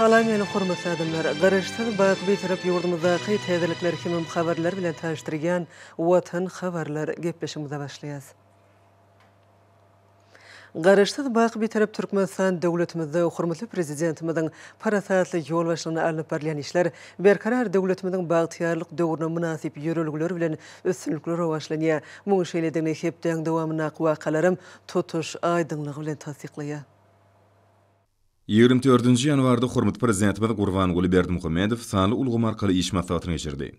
Salam meni hormatly adamlar! Garaşsyz, baky Bitarap ýurdumyzdaky täzelikler hemem habarlar bilen tanyşdyrýan Watan habarlar gepleşigimize başlaýas. Garaşsyz, baky Bitarap Türkmenistan döwletimizde hormatly Prezidentimiziň parasatly ýolbaşçylygynda alnyp barylýan işler Berkarar döwletimiziň bagtyýarlyk döwrüne mynasyp ýörelgeler bilen üstünlikli rowaçlanýar. Munuň şeýledigini hepdäň dowamyndaky wakalaram tutuş aýdyňlygy bilen tassyklaýar. 24 ýanwarda hormatly Prezidentimiz Gurbanguly Berdimuhamedow sanly ulgam arkaly iş maslahatyny geçirdi.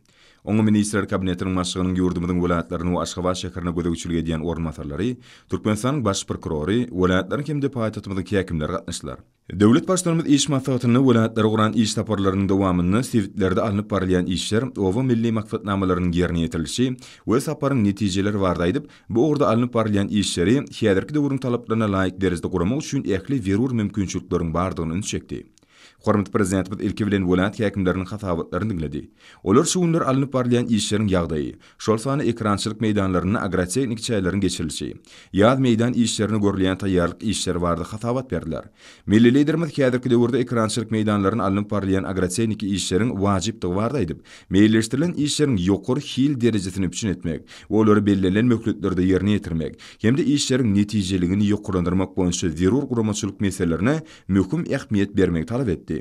Oňa Ministrler Kabinetiniň Başlygynyň ýurdumyzyň welaýatlaryna we Aşgabat şäherine gözegçilik edýän orunbasarlary, Türkmenistanyň Baş prokurory, welaýatlaryň hem-de paýtagtymyzyň häkimleri gatnaşdylar. Döwlet Baştutanymyz iş maslahatynda welaýatlara guran iş saparlarynyň dowamynda sebitlerde alnyp barylýan işler, oba milli maksatnamalarynyň ýerine ýetirilişi we saparyň netijeleri barada aýdyp, Bu ugurda alnyp barylýan işleri häzirki döwrüň talaplaryna laýyk derejede guramak üçin ähli zerur mümkinçilikleriň bardygyna üns çekdi. Hormatly Prezidentimiz ilki bilen welaýat häkimleriniň hasabatlaryny diňledi. Olar şu günler alnyp barylýan işleriň ýagdaýy, şol sanda ekerançylyk meýdanlarynda agrotehniki çäreleriň geçirilişi, ýaz meýdan işlerine görülýän taýýarlyk işleri barada hasabat berdiler. Milli Liderimiz häzirki döwürde ekerançylyk meýdanlarynda alnyp barylýan agrotehniki işleriň wajypdygy barada aýdyp, Meýilleşdirilen işleriň ýokary hil derejesini üpjün etmek we olary bellenilen möhletlerde ýerine ýetirmek hem-de işleriň netijeligini ýokarlandyrmak boýunça zerur guramaçylyk meselelerine möhüm ähmiýet bermegi talap etdi.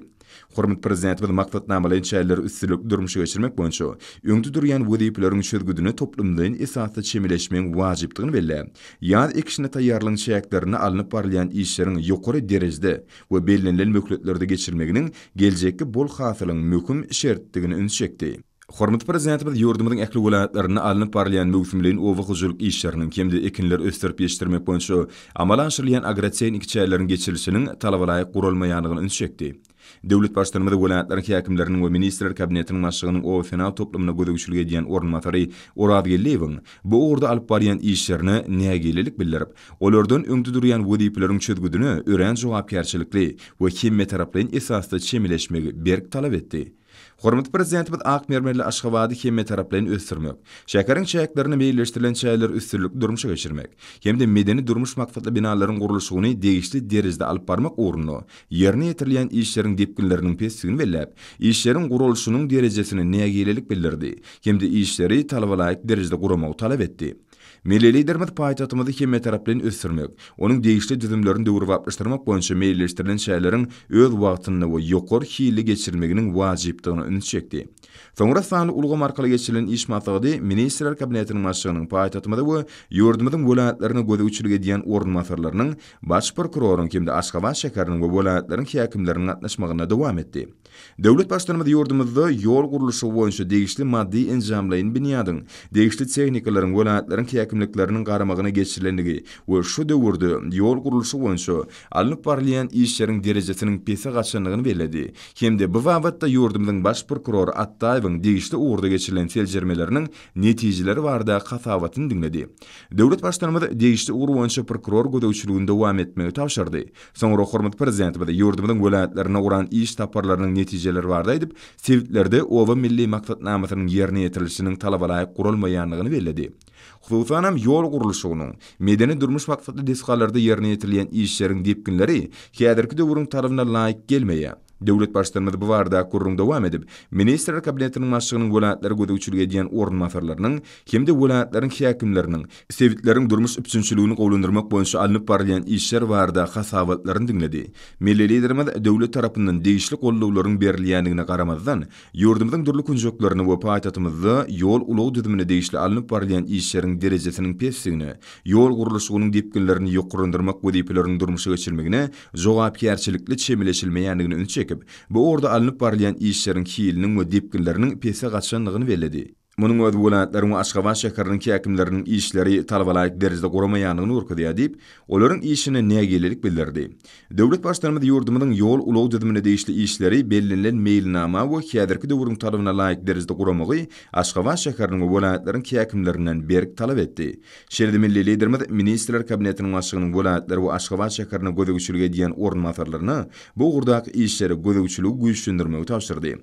Hormatly Prezidentimiz maksatnamalaýyn çäreleri üstünlikli durmuşa geçirmek boýunça öňde durýan wezipeleriň çözgüdine toplumlaýyn esasda çemeleşmegiň wajypdygyny belläp, ýaz ekişine taýýarlygyň çäklerinde alnyp barylýan işleriň ýokary derejede we bellenilen möhletlerde geçirilmeginiň geljekki bol hasylyň möhüm şertdigine üns çekdi. Hormatly Prezidentimiz ýurdumyzyň ähli welaýatlarynda alnyp barylýan möwsümleýin oba hojalyk işleriniň hem-de ekinleri ösdürip ýetişdirmek boýunça amala aşyrylýan agrotehniki çäreleriň geçirilişiniň talabalaýyk guralmaýandygyna üns çekdi. Döwlet Baştutanymyz welaýatlaryň häkimleriniň we Ministrler Kabinetiniň Başlygynyň oba-senagat toplumyna gözegçilik edýän orunbasary Oraz Geldiýewiň bu ugurda alyp barýan işlerine nägilelik bildirip, Olardan öňde durýan wezipeleriň çözgüdine örän jogapkärçilikli we hemmetaraplaýyn esasda çemeleşmegi berk talap etdi. Hormatly Prezidentimiz ak mermerli Aşgabady hemmetaraplaýyn ösdürmek, şäheriň çäklerinde meýilleşdirilen çäreleri üstünlikli durmuşa geçirmek hem-de medeni-durmuş maksatly binalaryň gurluşygyny degişli derejede alyp barmak ugrunda ýerine ýetirilýän işleriň depginleriniň pesdigini belläp, işleriň guralyşynyň derejesine nägilelik bildirdi hem-de işleri talabalaýyk derejede guramagy talap etdi. Milli Liderimiz paýtagtymyzy hemmetaraplaýyn ösdürmek, onuň degişli düzümlerini döwrebaplaşdyrmak boýunça meýilleşdirilen çäreleriň öz wagtynda we ýokary hilli geçirilmeginiň wajypdygyna üns çekdi. Soňra sanly ulgam arkaly geçirilen iş maslahaty Ministrler Kabinetiniň Başlygynyň paýtagtymyza we ýurdumyzyň welaýatlaryna gözegçilik edýän orunbasarlarynyň, Baş prokuroryň hem-de Aşgabat şäheriniň we welaýatlaryň häkimleriniň gatnaşmagynda dowam etdi. Döwlet Baştutanymyz ýurdumyzda ýol gurluşygy boýunça degişli maddy-enjamlaýyn binýadyň, degişli tehnikalaryň welaýatlaryň häkimlikleriniň garamagyna geçirilendigi we şu döwürde ýol gurluşygy boýunça alnyp barylýan işleriň derejesiniň pese gaçandygyny belledi hem-de bu babatda ýurdumyzyň Baş prokurory Atdaýewiň degişli ugurda geçirilen seljermeleriniň netijeleri baradaky hasabatyny diňledi. Döwlet Baştutanymyz degişli ugur boýunça prokuror gözegçiligini dowam etmegi tabşyrdy. Soňra hormatly Prezidentimiz ýurdumyzyň welaýatlaryna guran iş saparlarynyň netijeleri barada aýdyp, sebitlerde Oba milli maksatnamasynyň ýerine ýetirilişiniň talabalaýyk guralmaýandygyny belledi. Hususan hem, ýol gurluşygynyň, medeni-durmuş maksatly desgalarda ýerine ýetirilýän işleriň depginleri häzirki döwrüň talabyna laýyk gelmeýär. Döwlet Baştutanymyz bu baradaky gürrüňi dowam edip, Ministrler Kabinetiniň Başlygynyň welaýatlara gözegçilik edýän orunbasarlarynyň hem-de welaýatlaryň häkimleriniň sebitleriň durmuş üpjünçiligini gowulandyrmak boýunça alnyp barylýan işler barada hasabatlaryny diňledi. Milli Liderimiz döwlet tarapyndan degişli goldawlaryň berilýändigine garamazdan, ýurdumyzyň dürli künjeklerinde we paýtagtymyzda ýol-ulag düzümine degişli alnyp barylýan işleriň derejesiniň pesdigine, ýol gurluşygynyň depginlerini ýokarlandyrmak wezipeleriniň durmuşa geçirilmegine jogapkärçilikli çemeleşilmeýändigine üns çekip, bu ugurda alnyp barylýan işleriň hiliniň we depginleriniň pese gaçandygyny belledi. Munuň özi welaýatlaryň we Aşgabat şäheriniň häkimleriniň işleri talabalaýyk derejede guramaýandygyny görkezýär diýip, olaryň işine nägilelik bildirdi. Döwlet Baştutanymyz ýurdumyzyň ýol-ulag düzümine degişli işleri bellenilen meýilnama we häzirki döwrüň talabyna laýyk derejede guramagy Aşgabat şäheriniň we welaýatlaryň häkimlerinden berk talap etdi. Şeýle-de milli Liderimiz Ministrler Kabinetiniň Başlygynyň welaýatlara we Aşgabat şäherine gözegçilik edýän orunbasarlaryna bu ugurdaky işlere gözegçiligi güýçlendirmegi tabşyrdy.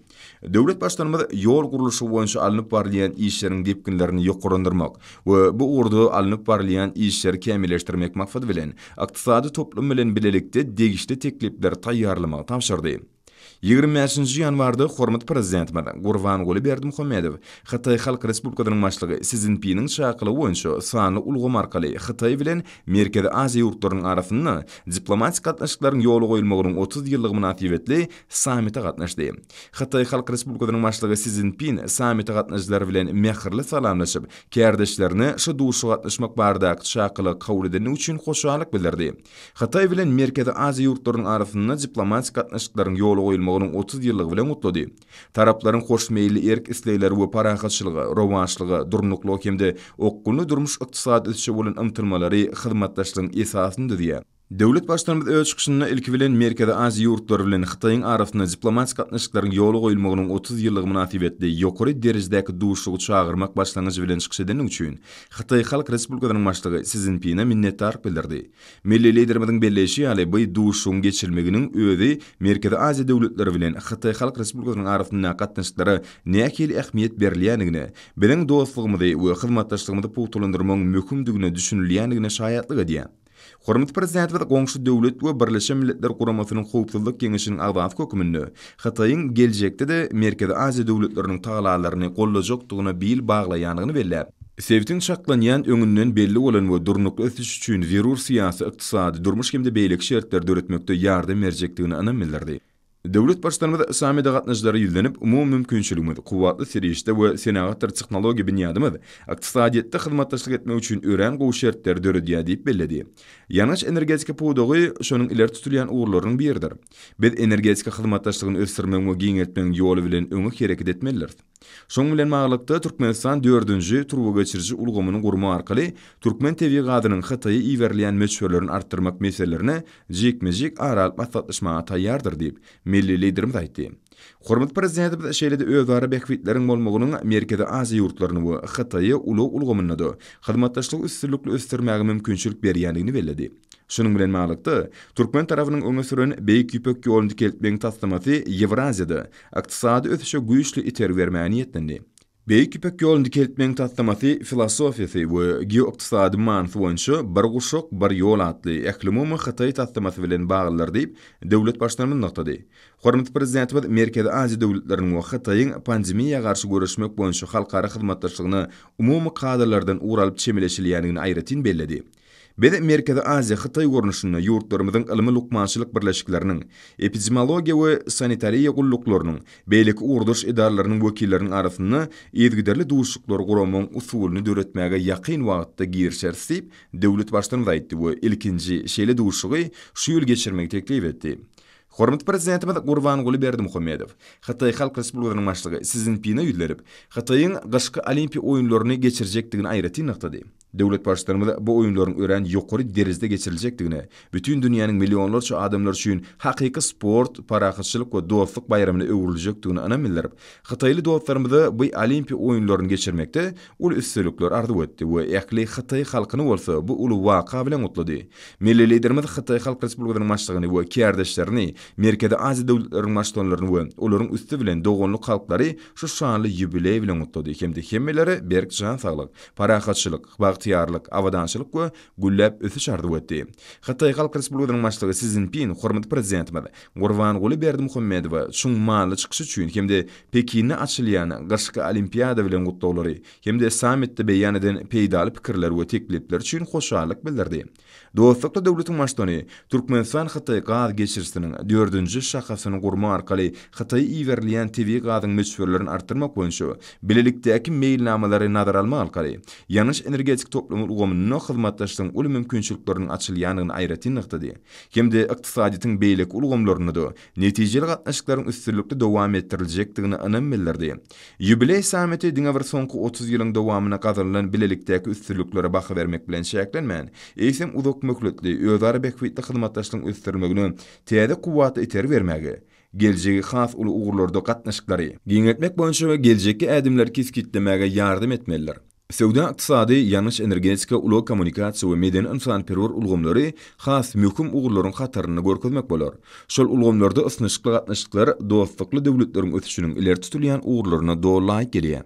Döwlet Baştutanymyz ýol gurluşygy boýunça alnyp barylýan işleriň depginlerini ýokarlandyrmak we bu ugurda alnyp barylýan işleri kämilleşdirmek maksady bilen, ykdysady toplum bilen bilelikde degişli teklipleri taýýarlamagy tabşyrdy. 25-nji ýanwarda hormatly Prezidentimiz Gurbanguly Berdimuhamedow Hytaý Halk Respublikasynyň Başlygy Si Szinpiniň çakylygy boýunça sanly ulgam arkaly Hytaý bilen Merkezi Aziýa ýurtlarynyň arasynda diplomatik gatnaşyklaryň ýola goýulmagynyň 30 ýyllygy mynasybetli sammite gatnaşdy. Hytaý Halk Respublikasynyň Başlygy Si Szinpin sammite gatnaşyjylar bilen mähirli salamlaşyp, kärdeşlerine şu duşuşyga gatnaşmak baradaky çakylygy kabul edendigi üçin hoşallyk bildirdi. Hytaý bilen Merkezi Aziýa ýurtlarynyň arasynda diplomatik gatnaşyklaryň ýola goýulmagynyň 30 ýyllygy bilen gutlady. Taraplaryň hoşmeýilli erk-islegleri we parahatçylyga, rowaçlyga, durnuklyga hem-de okgunly durmuş-ykdysady ösüşe bolan ymtylmalary hyzmatdaşlygyň esasyny düzýär. Döwlet Baştutanymyz öz çykyşynda ilki bilen Merkezi Aziýa ýurtlary bilen Hytaýyň arasynda diplomatik gatnaşyklaryň ýola goýulmagynyň 30 ýyllygy mynasybetli ýokary derejedäki duşuşygy çagyrmak başlangyjy bilen çykyş edendigi üçin Hytaý Halk Respublikasynyň Başlygy Si Szinpine minnetdarlyk bildirdi. Milli Liderimiziň belleýşi ýaly, bu duşuşygyň geçirilmeginiň özi Merkezi Aziýa döwletleri bilen Hytaý Halk Respublikasynyň arasyndaky gatnaşyklara nähili ähmiýet berilýändigine, biziň dostlugymyzy we hyzmatdaşlygymyzy pugtalandyrmagyň möhümdigine düşünilýändigine şaýatlyk edýär. Hormatly Prezidentimiz goňşy döwlet we Birleşen Milletler Guramasynyň Howpsuzlyk Geňeşiniň agzasy hökmünde Hytaýyň geljekde-de Merkezi Aziýa döwletleriniň tagallalaryny goldajakdygyna bil baglaýandygyny belläp, sebitiň çaklanýan öňünden belli bolan we durnukly ösüş üçin zerur syýasy, ykdysady, durmuş hem-de beýleki şertleri döretmekde ýardam berjekdigine ynam bildirdi. Döwlet Baştutanymyz sammite gatnaşyjylara ýüzlenip, umumy mümkinçiligimiz, kuwwatly serişde we senagatdyr tehnologiýa binýadymyz ykdysadyýetde hyzmatdaşlyk etmek üçin örän gowy şertleri döredýär diýip belledi. Ýangyç-energetika pudagy şonuň ileri tutulýan ugurlarynyň biridir. Biz energetika hyzmatdaşlygyny ösdürmegiň we giňeltmegiň ýoly bilen öňe hereket etmelidiris. Şonuň bilen baglylykda, Türkmenistan dördünji turbageçiriji ulgamyny gurmak arkaly türkmen tebigy gazynyň Hytaýa iberilýän möçberlerini artdyrmak meselelerine jikme-jik ara alyp maslahatlaşmaga taýýardyr diýip, milli Liderimiz aýtdy. Hormatly Prezidentimiz şeýle-de özara bähbitleriň bolmagynyň Merkezi Aziýa ýurtlaryny we Hytaýy ulag ulgamynda-da hyzmatdaşlygy üstünlikli ösdürmäge mümkinçilik berýändigini belledi. Şunuň bilen baglylykda, türkmen tarapynyň öňe süren Beýik Ýüpek ýoluny dikeltmegiň taslamasy Ýewraziýada ykdysady ösüşe güýçli itergi bermäge niýetlendi. Beýik Ýüpek ýoluny dikeltmegiň taslamasy filosofiýasy we geoykdysady manysy boýunça Bir guşak, bir ýol atly ählumumy hytaý taslamasy bilen baglydyr diýip, döwlet Baştutanymyz nygtady. Hormatly Prezidentimiz Merkezi Aziýa döwletleriniň we Hytaýyň pandemiýa garşy göreşmek boýunça halkara hyzmatdaşlygyna umumy kadalardan ugur alyp çemeleşilýändigini aýratyn belledi. Biz Merkezi Aziýa, Hytaý görnüşinde ýurtlarymyzyň ylmy-lukmançylyk birleşikleriniň, epidemiologiýa we sanitariýa gulluklarynyň, beýleki ugurdaş edaralarynyň wekilleriniň arasynda yzygiderli duşuşyklary guramagyň usulyny döretmäge ýakyn wagtda girişeris diýip, döwlet Baştutanymyz aýtdy we ilkinji şeýle duşuşygy şu ýyl geçirmegi teklip etdi. Hormatly Prezidentimiz Gurbanguly Berdimuhamedow Hytaý Halk Respublikasynyň Başlygy Si Szinpine ýüzlenip, Hytaýyň gyşky Olimpiýa oýunlaryny geçirjekdigini aýratyn nygtady. Döwlet Baştutanymyz bu oýunlaryň örän ýokary derejede geçiriljekdigine, bütin dünýäniň millionlarça adamlary üçin hakyky sport, parahatçylyk we dostluk baýramyna öwrüljekdigine ynam bildirip, hytaýly dostlarymyza bu Olimpiýa oýunlaryny geçirmekde uly üstünlikler arzuw etdi we ähli hytaý halkyny bolsa bu uly waka bilen gutlady. Milli Liderimiz Hytaý Halk Respublikasynyň Başlygyny we kärdeşlerini, Merkezi Aziýa döwletleriniň Baştutanlaryny we olaryň üsti bilen doganlyk halklary şu şanly ýubileý bilen gutlady hem-de hemmelere berk jan saglyk, parahatçylyk, bagtyýarlyk, abadançylyk we gülläp ösüş arzuw etdi. Hytaý Halk Respublikasynyň Başlygy Si Szinpin hormatly Prezidentimiz Gurbanguly Berdimuhamedowa çuň manyly çykyşy üçin hem-de Pekinde açylýan gyşky Olimpiada bilen gutlaglary hem-de sammitde beýan eden peýdaly pikirleri we teklipleri üçin hoşallyk bildirdi. Dostlukly döwletiň Baştutany Türkmenistan-Hytaý gaz geçirijisiniň dördünji şahasyny gurmak arkaly Hytaýa iberilýän tebigy gazyň möçberlerini artdyrmak boýunça bilelikdäki meýilnamalary nazara almak arkaly ýangyç-energetika toplumy ulgamynda hyzmatdaşlygyň uly mümkinçilikleriniň açylýandygyny aýratyn nygtady hem-de ykdysadyýetiň beýleki ulgamlarynda-da netijeli gatnaşyklaryň üstünlikli dowam etdiriljekdigine ynam bildirdi. Ýubileý sammiti diňe bir soňky 30 ýylyň dowamynda gazanylan bilelikdäki üstünliklere baha bermek bilen çäklenmän, eýsem uzak möhletli, özara bähbitli hyzmatdaşlygyň ösdürilmegine täze kuwwatly itergi bermäge, geljegi has uly ugurlarda gatnaşyklary giňeltmek boýunça geljekki ädimleri kesgitlemäge ýardam etmelidir. Söwda-ykdysady, ýangyç-energetika, ulag-kommunikasiýa we medeni-ynsanperwer ulgamlary has möhüm ugurlaryň hatarynda görkezmek bolar. Şol ulgamlarda ysnyşykly gatnaşyklar dostlukly döwletleriň ösüşiniň ileri tutulýan ugurlaryna doly laýyk gelýär.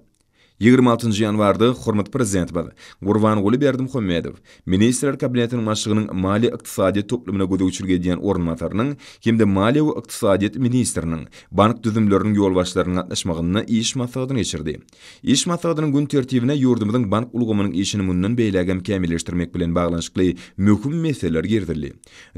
26 nji ýanwarda hormatly Prezidentimiz Gurbanguly Berdimuhamedow Ministrler Kabinetiniň Başlygynyň maliýe-ykdysadyýet toplumyna gözegçilik edýän orunbasarynyň hem-de maliýe we ykdysadyýet ministriniň, bank düzümleriniň ýolbaşçylarynyň gatnaşmagynda iş maslahatyny geçirdi. Iş maslahatynyň gün tertibine ýurdumyzyň bank ulgamynyň işini mundan beýlägem kämilleşdirmek bilen baglanyşykly möhüm meseleler girizildi.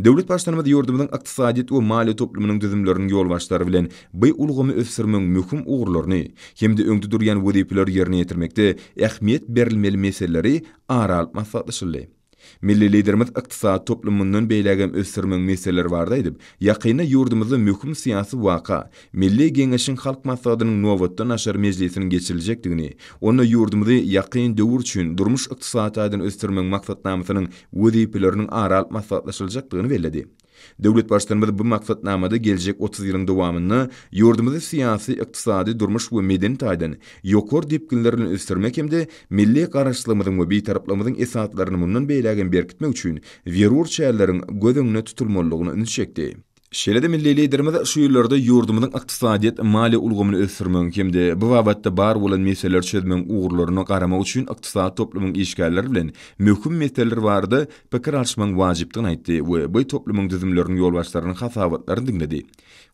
Döwlet Baştutanymyz ýurdumyzyň ykdysadyýet we maliýe toplumynyň düzümleriniň ýolbaşçylary bilen bu ulgamy ösdürmegiň möhüm ugurlaryny hem-de öňde durýan wezipeleri ýerine ýetirmekde ähmiýet berilmeli meseleleri ara alyp maslahatlaşyldy. Milli Liderimiz ykdysady toplumy mundan beýlägem ösdürmegiň meseleleri barada aýdyp, ýakynda ýurdumyzda möhüm syýasy waka, Milli Geňeşiň Halk Maslahatynyň nobatdan daşary mejlisiniň geçiriljekdigini, onda ýurdumyzy ýakyn döwür üçin durmuş-ykdysady taýdan ösdürmegiň maksatnamasynyň wezipeleriniň ara alyp maslahatlaşyljakdygyny belledi. Döwlet Baştutanymyz bu maksatnamada geljek 30 ýylyň dowamynda ýurdumyzy syýasy, ykdysady, durmuş we medeni taýdan ýokary depginler bilen ösdürmek hem-de milli Garaşsyzlygymyzyň we Bitaraplygymyzyň esaslaryny mundan beýläk hem berkitmek üçin zerur çäreleriň göz öňünde tutulmalydygyna üns çekdi. Şeýle-de milli Liderimiz şu ýyllarda ýurdumyzyň ykdysadyýet, maliýe ulgamyny ösdürmegiň hem-de bu babatda bar bolan meseleleri çözmegiň ugurlaryna garamak üçin ykdysady toplumyň işgärleri bilen möhüm meseleler barada pikir alyşmagyň wajypdygyny aýtdy we bu toplumyň düzümleriniň ýolbaşçylarynyň hasabatlaryny diňledi.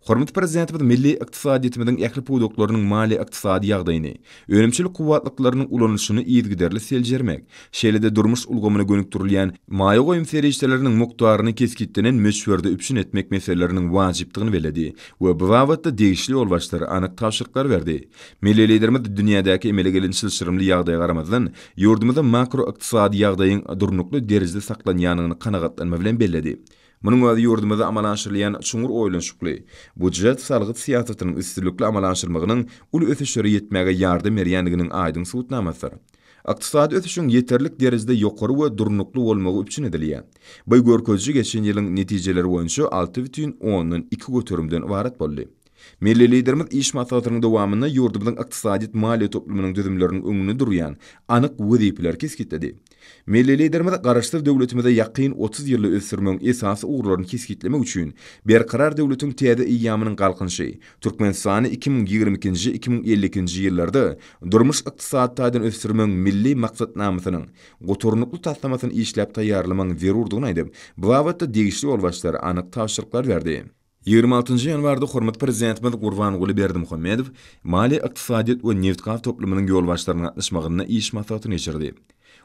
Hormatly Prezidentimiz milli ykdysadyýetimiziň ähli pudaklarynyň maliýe-ykdysady ýagdaýyny, önümçilik kuwwatlyklarynyň ulanylyşyny yzygiderli seljermek, şeýle-de durmuş ulgamyna gönükdirilýän maýa goýum serişdeleriniň mukdaryny kesgitlenen möçberde üpjün etmek meseleleriniň wajypdygyny belledi we bu babatda degişli ýolbaşçylara anyk tabşyryklary berdi. Milli Liderimiz dünýädäki emele gelen çylşyrymly ýagdaýa garamazdan, ýurdumyzda makroykdysady ýagdaýyň durnukly derejede saklanýandygyny kanagatlanma bilen belledi. Munuň özi ýurdumyzda amala aşyrylýan çuňňur oýlanyşykly budjet-salgyt syýasatynyň üstünlikli amala aşyrylmagynyň uly ösüşlere ýetmäge ýardam berýändiginiň aýdyň subutnamasydyr. Ykdysady ösüşiň ýeterlik derejede ýokary we durnukly bolmagy üpjün edilýär. Bu görkeziji geçen ýylyň netijeleri boýunça 6,2 göterimden ybarat boldy. Milli Liderimiz iş maslahatynyň dowamynda ýurdumyzyň ykdysadyýet maliýe toplumynyň düzümleriniň öňünde durýan anyk wezipeleri kesgitledi. Milli Liderimiz Garaşsyz döwletimizi ýakyn 30 ýylda ösdürmegiň esasy ugurlaryny kesgitlemek üçin Berkarar döwletiň täze eýýamynyň Galkynyşy, Türkmenistany 2022-nji, 2052-nji ýyllarda durmuş-ykdysady taýdan ösdürmegiň Milli maksatnamasynyň gutarnykly taslamasyny işläp taýýarlamagyň zerurdygyny aýdyp, bu babatda degişli ýolbaşçylara anyk tabşyryklar berdi. 26 nji ýanwarda hormatly Prezidentimiz Gurbanguly Berdimuhamedow maliýe-ykdysadyýet we nebitgaz toplumynyň ýolbaşçylarynyň gatnaşmagynda iş maslahatyny geçirdi.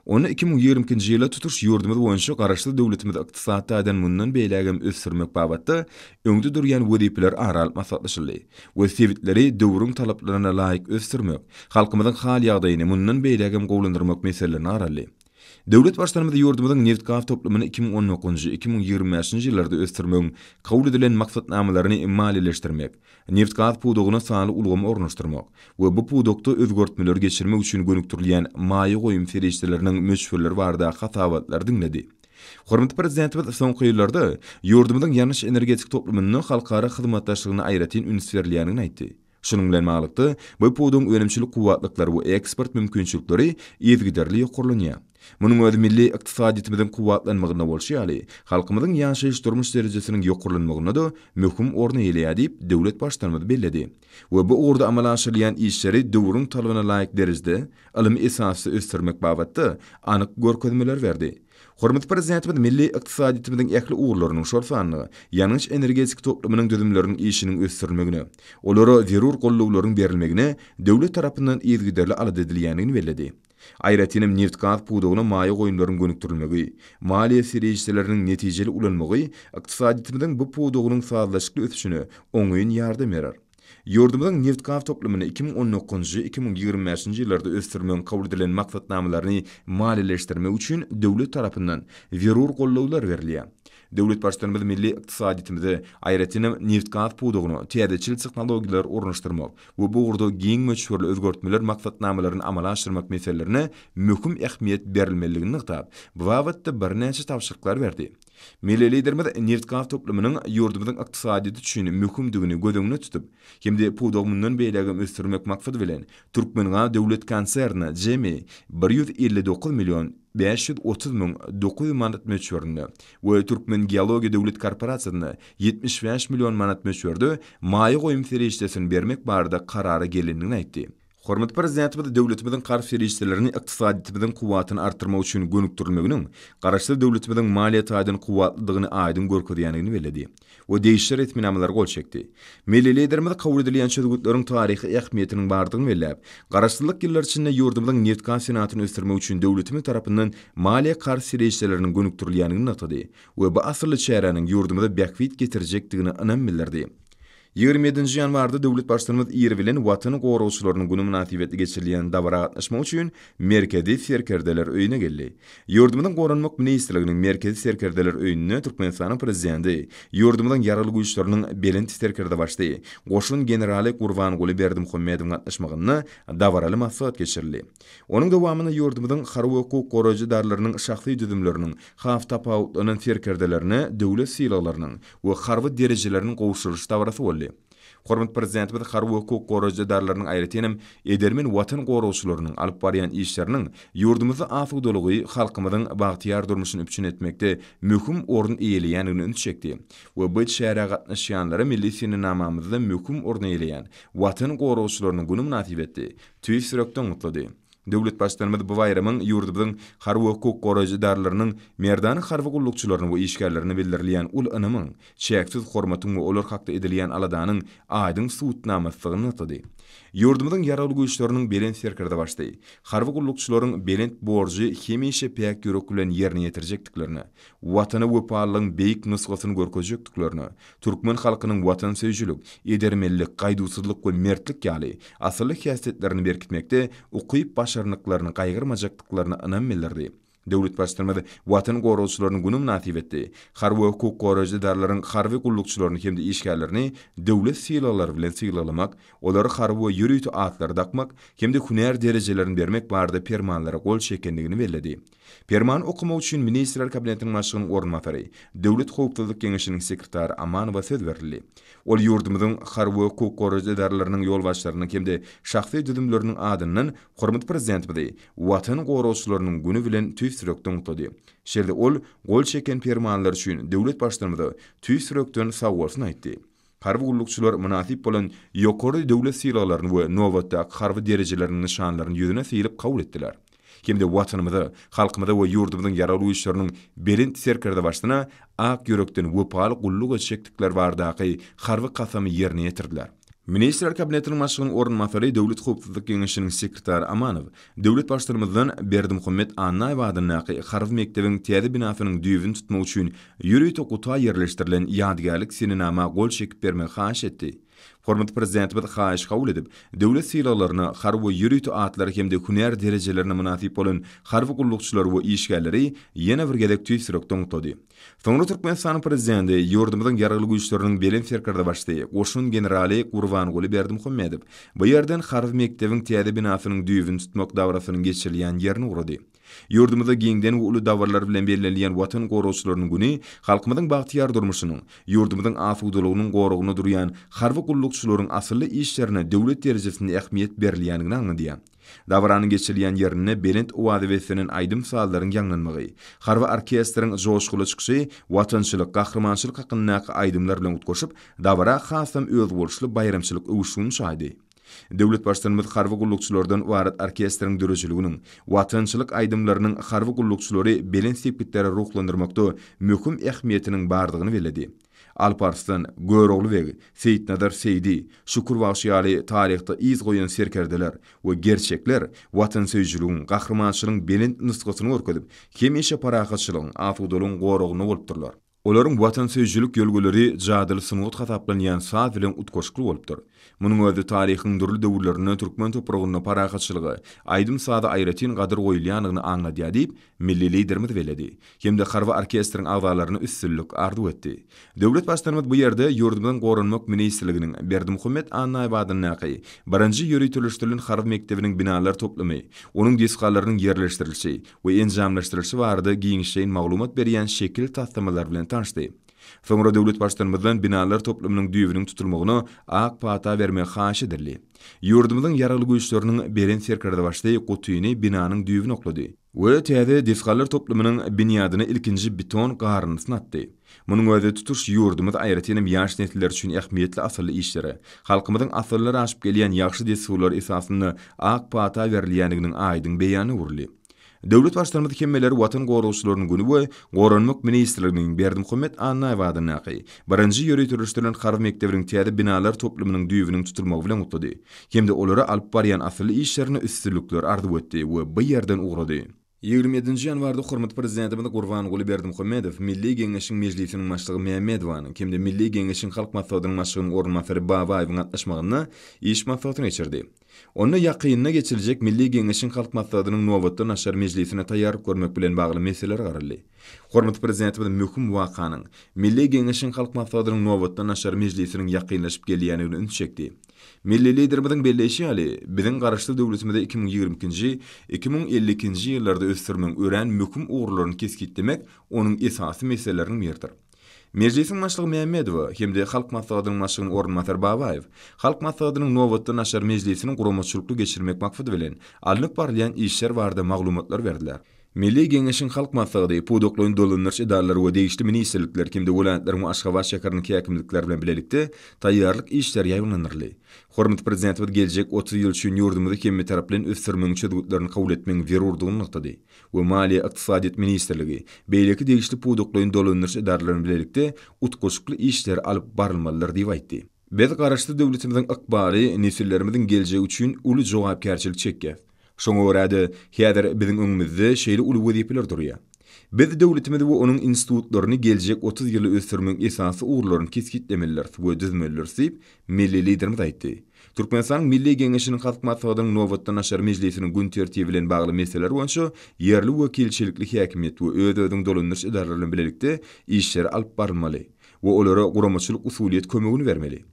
Onda 2022-nji ýylda tutuş ýurdumyz boýunça Garaşsyz döwletimizi ykdysady taýdan mundan beýlägem ösdürmek babatda öňde durýan wezipeler ara alyp maslahatlaşyldy we sebitleri döwrüň talaplaryna laýyk ösdürmek, halkymyzyň hal-ýagdaýyny mundan beýlägem gowulandyrmak meselelerine garaldy. Döwlet Baştutanymyz ýurdumyzyň nebitgaz toplumyny 2019-njy, 2025-nji ýyllarda ösdürmegiň kabul edilen maksatnamalaryny maliýeleşdirmek, nebitgaz pudagyna sanly ulgamy ornaşdyrmak we bu pudakda özgertmeleri geçirmek üçin gönükdirilýän maýa goýum serişdeleriniň möçberleri barada hasabatlary diňledi. Hormatly Prezidentimiz soňky ýyllarda ýurdumyzyň ýangyç-energetika toplumynda halkara hyzmatdaşlygyna aýratyn üns berilýändigini aýtdy. Şunuň bilen baglylykda, bu pudagyň önümçilik kuwwatlyklary we eksport mümkinçilikleri yzygiderli ýokarlanýar. Munuň özi milli ykdysadyýetimiziň kuwwatlanmagynda bolşy ýaly, halkymyzyň ýaşaýyş-durmuş derejesiniň ýokarlanmagynda-da möhüm orun eýeleýär diýip, döwlet Baştutanymyz belledi we bu ugurda amala aşyrylýan işleri döwrüň talabyna laýyk derejede, ylmy esasda ösdürmek babatda anyk görkezmeleri berdi. Hormatly Prezidentimiz milli ykdysadyýetimiziň ähli ugurlarynyň, şol sanda ýangyç-energetika toplumynyň düzümleriniň işiniň ösdürilmegine, olara zerur gollawlaryň berilmegine döwlet tarapyndan yzygiderli alada edilýändigini belledi. Aýratyn hem nebitgaz pudagyna maýa goýumlaryň gönükdirilmegi, maliýe serişdeleriniň netijeli ulanmagy ykdysadyýetimiziň bu pudagynyň sazlaşykly ösüşine oňyn ýardam berer. Ýurdumyzyň nebitgaz toplumyny 2019-njy, 2025-nji ýyllarda ösdürmegiň kabul edilen maksatnamalaryny maliýeleşdirmek üçin döwlet tarapyndan zerur goldawlar berilýär. Döwlet Baştutanymyz milli ykdysadyýetimize, aýratynam, nebitgaz pudagyna täzeçil tehnologiýalary ornaşdyrmak we bu ugurda giň möçberli özgertmeler maksatnamalaryny amala aşyrmak meselelerine möhüm ähmiýet berilmelidigini nygtap, bu babatda birnäçe tabşyryklary berdi. Milli Liderimiz nebitgaz toplumynyň ýurdumyzyň ykdysadyýeti üçin möhümdigini göz öňünde tutup, hem-de pudagy mundan beýlägem ösdürmek maksady bilen, Türkmengaz döwlet konsernine jemi 159 million 530 müň 900 manat möçberinde we Türkmengeologiýa döwlet korporasiýasyna 75 million manat möçberde maýa goýum serişdesini bermek barada karara gelendigini aýtdy. Hormatly Prezidentimiz döwletimiziň karz serişdelerini ykdysadyýetimiziň kuwwatyny artdyrmak üçin gönükdirilmeginiň Garaşsyz döwletimiziň maliýe taýdan kuwwatlydygyny aýdyň görkezýändigini belledi we degişli resminamalara gol çekdi. Milli Liderimiz kabul edilýän çözgütleriň taryhy ähmiýetiniň bardygyny belläp, Garaşsyzlyk ýyllary içinde ýurdumyzyň nebitgaz senatyny ösdürmek üçin döwletimiz tarapyndan maliýe-karz serişdeleriniň gönükdirilýändigini nygtady we bu asylly çäräniň ýurdumyza bähbit getirjekdigine ynam bildirdi. 27-nji ýanwarda döwlet Baştutanymyz ir bilen Watan goragçylarynyň güni mynasybetli geçirilýän dabara gatnaşmak üçin Merkezi serkerdeler öýüne geldi. Ýurdumyzyň Goranmak ministrliginiň Merkezi serkerdeler öýünde Türkmenistanyň Prezidenti, ýurdumyzyň Ýaragly Güýçleriniň Belent Serkerdebaşysy, goşun generaly Gurbanguly Berdimuhamedowyň gatnaşmagynda dabaraly maslahat geçirildi. Onuň dowamynda ýurdumyzyň harby hukuk goraýjy edaralarynyň şahsy düzümleriniň has tapawutlanan serkerdelerine döwlet sylaglarynyň we harby derejeleriniň gowşurylyş dabarasy boldy. Hormatly Prezidentimiz harby hukuk goraýjy edaralarynyň aýratyn hem edermen Watan goragçylarynyň alyp barýan işleriniň ýurdumyzda asudalygy, halkymyzyň bagtyýar durmuşyny üpjün etmekde möhüm orun eýeleýändigine üns çekdi we bu çärä gatnaşýanlara milli senenamamyzda möhüm orun eýeleýän Watan goragçylarynyň güni mynasybetli tüýs ýürekden gutlady. Döwlet Baştutanymyz bu baýramyň ýurdumyzyň harby hukuk goraýjy edaralarynyň merdana harby gullukçylaryna we işgärlerine bildirilýän uly ynamyň, çäksiz hormatyň we olar hakda edilýän aladanyň aýdyň subutnamasydygyny nygtady. Ýurdumyzyň Ýaragly Güýçleriniň Belent Serkerdebaşysy harby gullukçylaryň belent borjy hemişe päk ýürek bilen ýerine ýetirjekdiklerine, Watana wepalylygyň beýik nusgasyny görkezjekdiklerine, türkmen halkynyň watansöýüjilik, edermenlik, gaýduwsyzlyk we mertlik ýaly asylly häsiýetlerini berkitmekde ukyp-başarnyklaryny gaýgyrmajakdyklaryna ynam bildirdi. Döwlet Baştutanymyz Watan goragçylarynyň güni mynasybetli harby we hukuk goraýjy edaralaryň harby gullukçylaryny hem-de işgärlerini döwlet sylaglary bilen sylaglamak, olara harby we ýörite atlary dakmak hem-de hünär derejelerini bermek barada permanlara gol çekendigini belledi. Permany okamak üçin Ministrler Kabinetiniň Başlygynyň orunbasary, Döwlet howpsuzlyk geňeşiniň sekretary Amanowa söz berildi. Ol ýurdumyzyň harby we hukuk goraýjy edaralarynyň ýolbaşçylarynyň hem-de şahsy düzümleriniň adyndan hormatly Prezidentimizi Watan goragçylarynyň güni bilen tüýs ýürekden gutlady. Şeýle-de ol gol çeken permanlary üçin döwlet Baştutanymyza tüýs ýürekden sagbolsun aýtdy. Harby gullukçylar mynasyp bolan ýokary döwlet sylaglaryny we nobatdaky harby derejeleriniň nyşanlaryny ýüzüne sylyp kabul etdiler. Hem-de Watanymyza, halkymyza we ýurdumyzyň Ýaragly Güýçleriniň Belent Serkerdebaşysyna ak ýürekden wepaly gulluk etjekdikleri baradaky harby kasamy ýerine ýetirdiler. Ministrler Kabinetiniň Başlygynyň orunbasary, Döwlet howpsuzlyk geňeşiniň sekretary Amanow döwlet Baştutanymyzdan Berdimuhamet Annaýew adyndaky harby mekdebiň täze binasynyň düýbüni tutmak üçin ýörite guta ýerleşdirilen ýadygärlik senenama gol çekip bermegi haýyş etdi. Hormatly Prezidentimiz haýyşy kabul edip, döwlet sylaglaryna, harby we ýörite atlara hem-de hünär derejelerine mynasyp bolan harby gullukçylary we işgärleri ýene bir gezek tüýs ýürekden gutlady. Soňra Türkmenistanyň Prezidenti, ýurdumyzyň Ýaragly Güýçleriniň Belent Serkerdebaşysy, goşun generaly Gurbanguly Berdimuhamedow bu ýerden harby mekdebiň täze binasynyň düýbüni tutmak dabarasynyň geçirilýän ýerine ugrady. Ýurdumyzda giňden we uly dabaralar bilen bellenilýän Watan goragçylarynyň güni halkymyzyň bagtyýar durmuşynyň, ýurdumyzyň asudalygynyň goragynda durýan harby gullukçylaryň asylly işlerine döwlet derejesinde ähmiýet berilýändigini aňladýar. Dabaranyň geçirilýän ýerinde belent owaza beslenen aýdym-sazlaryň ýaňlanmagy, harby orkestriň joşguly çykyşy watançylyk, gahrymançylyk hakyndaky aýdymlar bilen utgaşyp, dabara hasam özboluşly baýramçylyk öwüşgini çaýdy. Döwlet Baştutanymyz harby gullukçylardan ybarat orkestriň döredijiliginiň, watançylyk aýdymlarynyň harby gullukçylary belent sepgitlere ruhlandyrmakda möhüm ähmiýetiniň bardygyny belledi. Alp Arslan, Görogly beg, Seýitnazar Seýdi, Şükür bagşy ýaly taryhda yz goýan serkerdeler we gerçekler watansöýüjiligiň, gahrymançylygyň belent nusgasyny görkezip, hemişe parahatçylygyň, asudalygyň goragynda bolupdyrlar. Olaryň watansöýüjilik ýörelgeleri jadyly sungat hasaplanýan saz bilen utgaşykly bolupdyr. Munuň özi taryhyň dürli döwürlerinde türkmen topragynda parahatçylyga, aýdym-saza aýratyn gadyr goýulýandygyny aňladýar diýip, milli Liderimiz belledi hem-de harby orkestriň agzalaryna üstünlik arzuw etdi. Döwlet Baştutanymyz bu ýerde ýurdumyzyň Goranmak ministrliginiň Berdimuhamet Annaýew adyndaky birinji ýöriteleşdirilen harby mekdebiniň binalar toplumy, onuň desgalarynyň ýerleşdirilişi we enjamlaşdyrylyşy barada giňişleýin maglumat berýän şekil taslamalary bilen tanyşdy. Soňra döwlet Baştutanymyzdan binalar toplumynyň düýbüniň tutulmagyna ak pata bermegi haýyş edildi. Ýurdumyzyň Ýaragly Güýçleriniň Belent Serkerdebaşysy gutyny binanyň düýbüne oklady. We täze desgalar toplumynyň binýadyna ilkinji beton garyndysyny atdy. Munuň özi tutuş ýurdumyz, aýratyn hem ýaş nesiller üçin ähmiýetli asylly işlere, halkymyzyň asyrlar aşyp gelýän ýagşy dessurlary esasynda ak pata berilýändiginiň aýdyň beýanyna öwrüldi. Döwlet Baştutanymyz hemmeleri Watan goragçylarynyň güni we Goranmak ministrliginiň Berdimuhamet Annaýew adyndaky birinji ýöriteleşdirilen harby mekdebiniň täze binalar toplumynyň düýbüniň tutulmagy bilen gutlady hem-de olara alyp barýan asylly işlerinde üstünlikler arzuw etdi we bu ýerden ugrady. 27-nji ýanwarda hormatly Prezidentimiz Gurbanguly Berdimuhamedow Milli Geňeşiň Mejlisiniň Başlygy Mämmedowanyň hem-de Milli Geňeşiň Halk Maslahatynyň Başlygynyň orunbasary Babaýewiň gatnaşmagynda iş maslahatyny geçirdi. Onda ýakynda geçiriljek Milli Geňeşiň Halk Maslahatynyň nobatdan daşary mejlisine taýýarlyk görmek bilen bagly meseleler garaldy. Hormatly Prezidentimiz möhüm wakanyň, Milli Geňeşiň Halk Maslahatynyň nobatdan daşary mejlisiniň ýakynlaşyp gelýändigine üns çekdi. Milli Liderimiziň belleýşi ýaly, biziň Garaşsyz döwletimizi 2022-nji, 2052-nji ýyllarda ösdürmegiň örän möhüm ugurlaryny kesgitlemek onuň esasy meseleleriniň biridir. Mejlisiň Başlygy Mämmedowa hem-de Halk Maslahatynyň Başlygynyň orunbasary Babaýew Halk Maslahatynyň nobatdan daşary mejlisini guramaçylykly geçirmek maksady bilen, alnyp barylýan işler barada maglumatlar berdiler. Milli Geňeşiň Halk Maslahaty, pudaklaýyn dolandyryş edaralary we degişli ministrlikler hem-de welaýatlaryň we Aşgabat şäheriniň häkimlikleri bilen bilelikde taýýarlyk işleri ýaýbaňlandyryldy. Hormatly Prezidentimiz geljek 30 ýyl üçin ýurdumyzy hemmetaraplaýyn ösdürmegiň çözgütlerini kabul etmegiň zerurdygyny nygtady we Maliýe, ykdysadyýet ministrligi, beýleki degişli pudaklaýyn dolandyryş edaralary bilen bilelikde utgaşykly işler alyp barylmalydyr diýip aýtdy. Biz Garaşsyz döwletimiziň ykbaly, nesillerimiziň geljegi üçin uly jogapkärçilik çekýäs. Şoňa görä-de, häzir biziň öňümizde şeýle uly wezipeler durýar. Biz döwletimizi we onuň institutlaryny geljek 30 ýylda ösdürmegiň esasy ugurlaryny kesgitlemelidiris we düzmelidiris diýip, milli Liderimiz aýtdy. Türkmenistanyň Milli Geňeşiniň Halk Maslahatynyň nobatdan daşary mejlisiniň gün tertibi bilen bagly meseleler boýunça ýerli wekilçilikli häkimiýet we öz-özüňi dolandyryş edaralary bilen bilelikde işleri alyp barylmaly we olara guramaçylyk-usulyýet kömegini bermeli.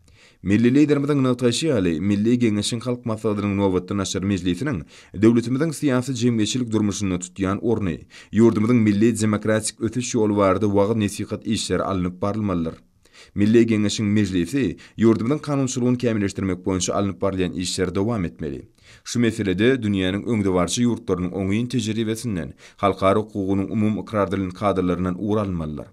Milli Liderimiziň nygtaýşy ýaly, Milli Geňeşiň Halk Maslahatynyň nobatdan daşary mejlisiniň döwletimiziň syýasy-jemgyýetçilik durmuşynda tutýan orny, ýurdumyzyň milli demokratik ösüş ýoly barada wagyz-nesihat işleri alnyp barylmalydyr. Milli Geňeşiň Mejlisi ýurdumyzyň kanunçylygyny kämilleşdirmek boýunça alnyp barylýan işleri dowam etmeli. Şu meselede dünýäniň öňdebaryjy ýurtlarynyň oňyn tejribesinden, halkara hukugynyň umumy ykrar edilen kadalaryndan ugur alynmalydyr.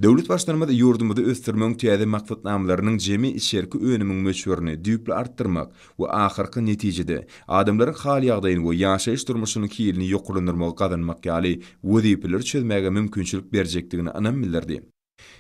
Döwlet Baştutanymyz ýurdumyzy ösdürmegiň täze maksatnamalarynyň jemi içerki önümiň möçberini düýpli artdyrmak we ahyrky netijede, adamlaryň hal-ýagdaýyny we ýaşaýyş-durmuşynyň hilini ýokarlandyrmagy gazanmak ýaly wezipeleri çözmäge mümkinçilik berjekdigine ynam bildirdi.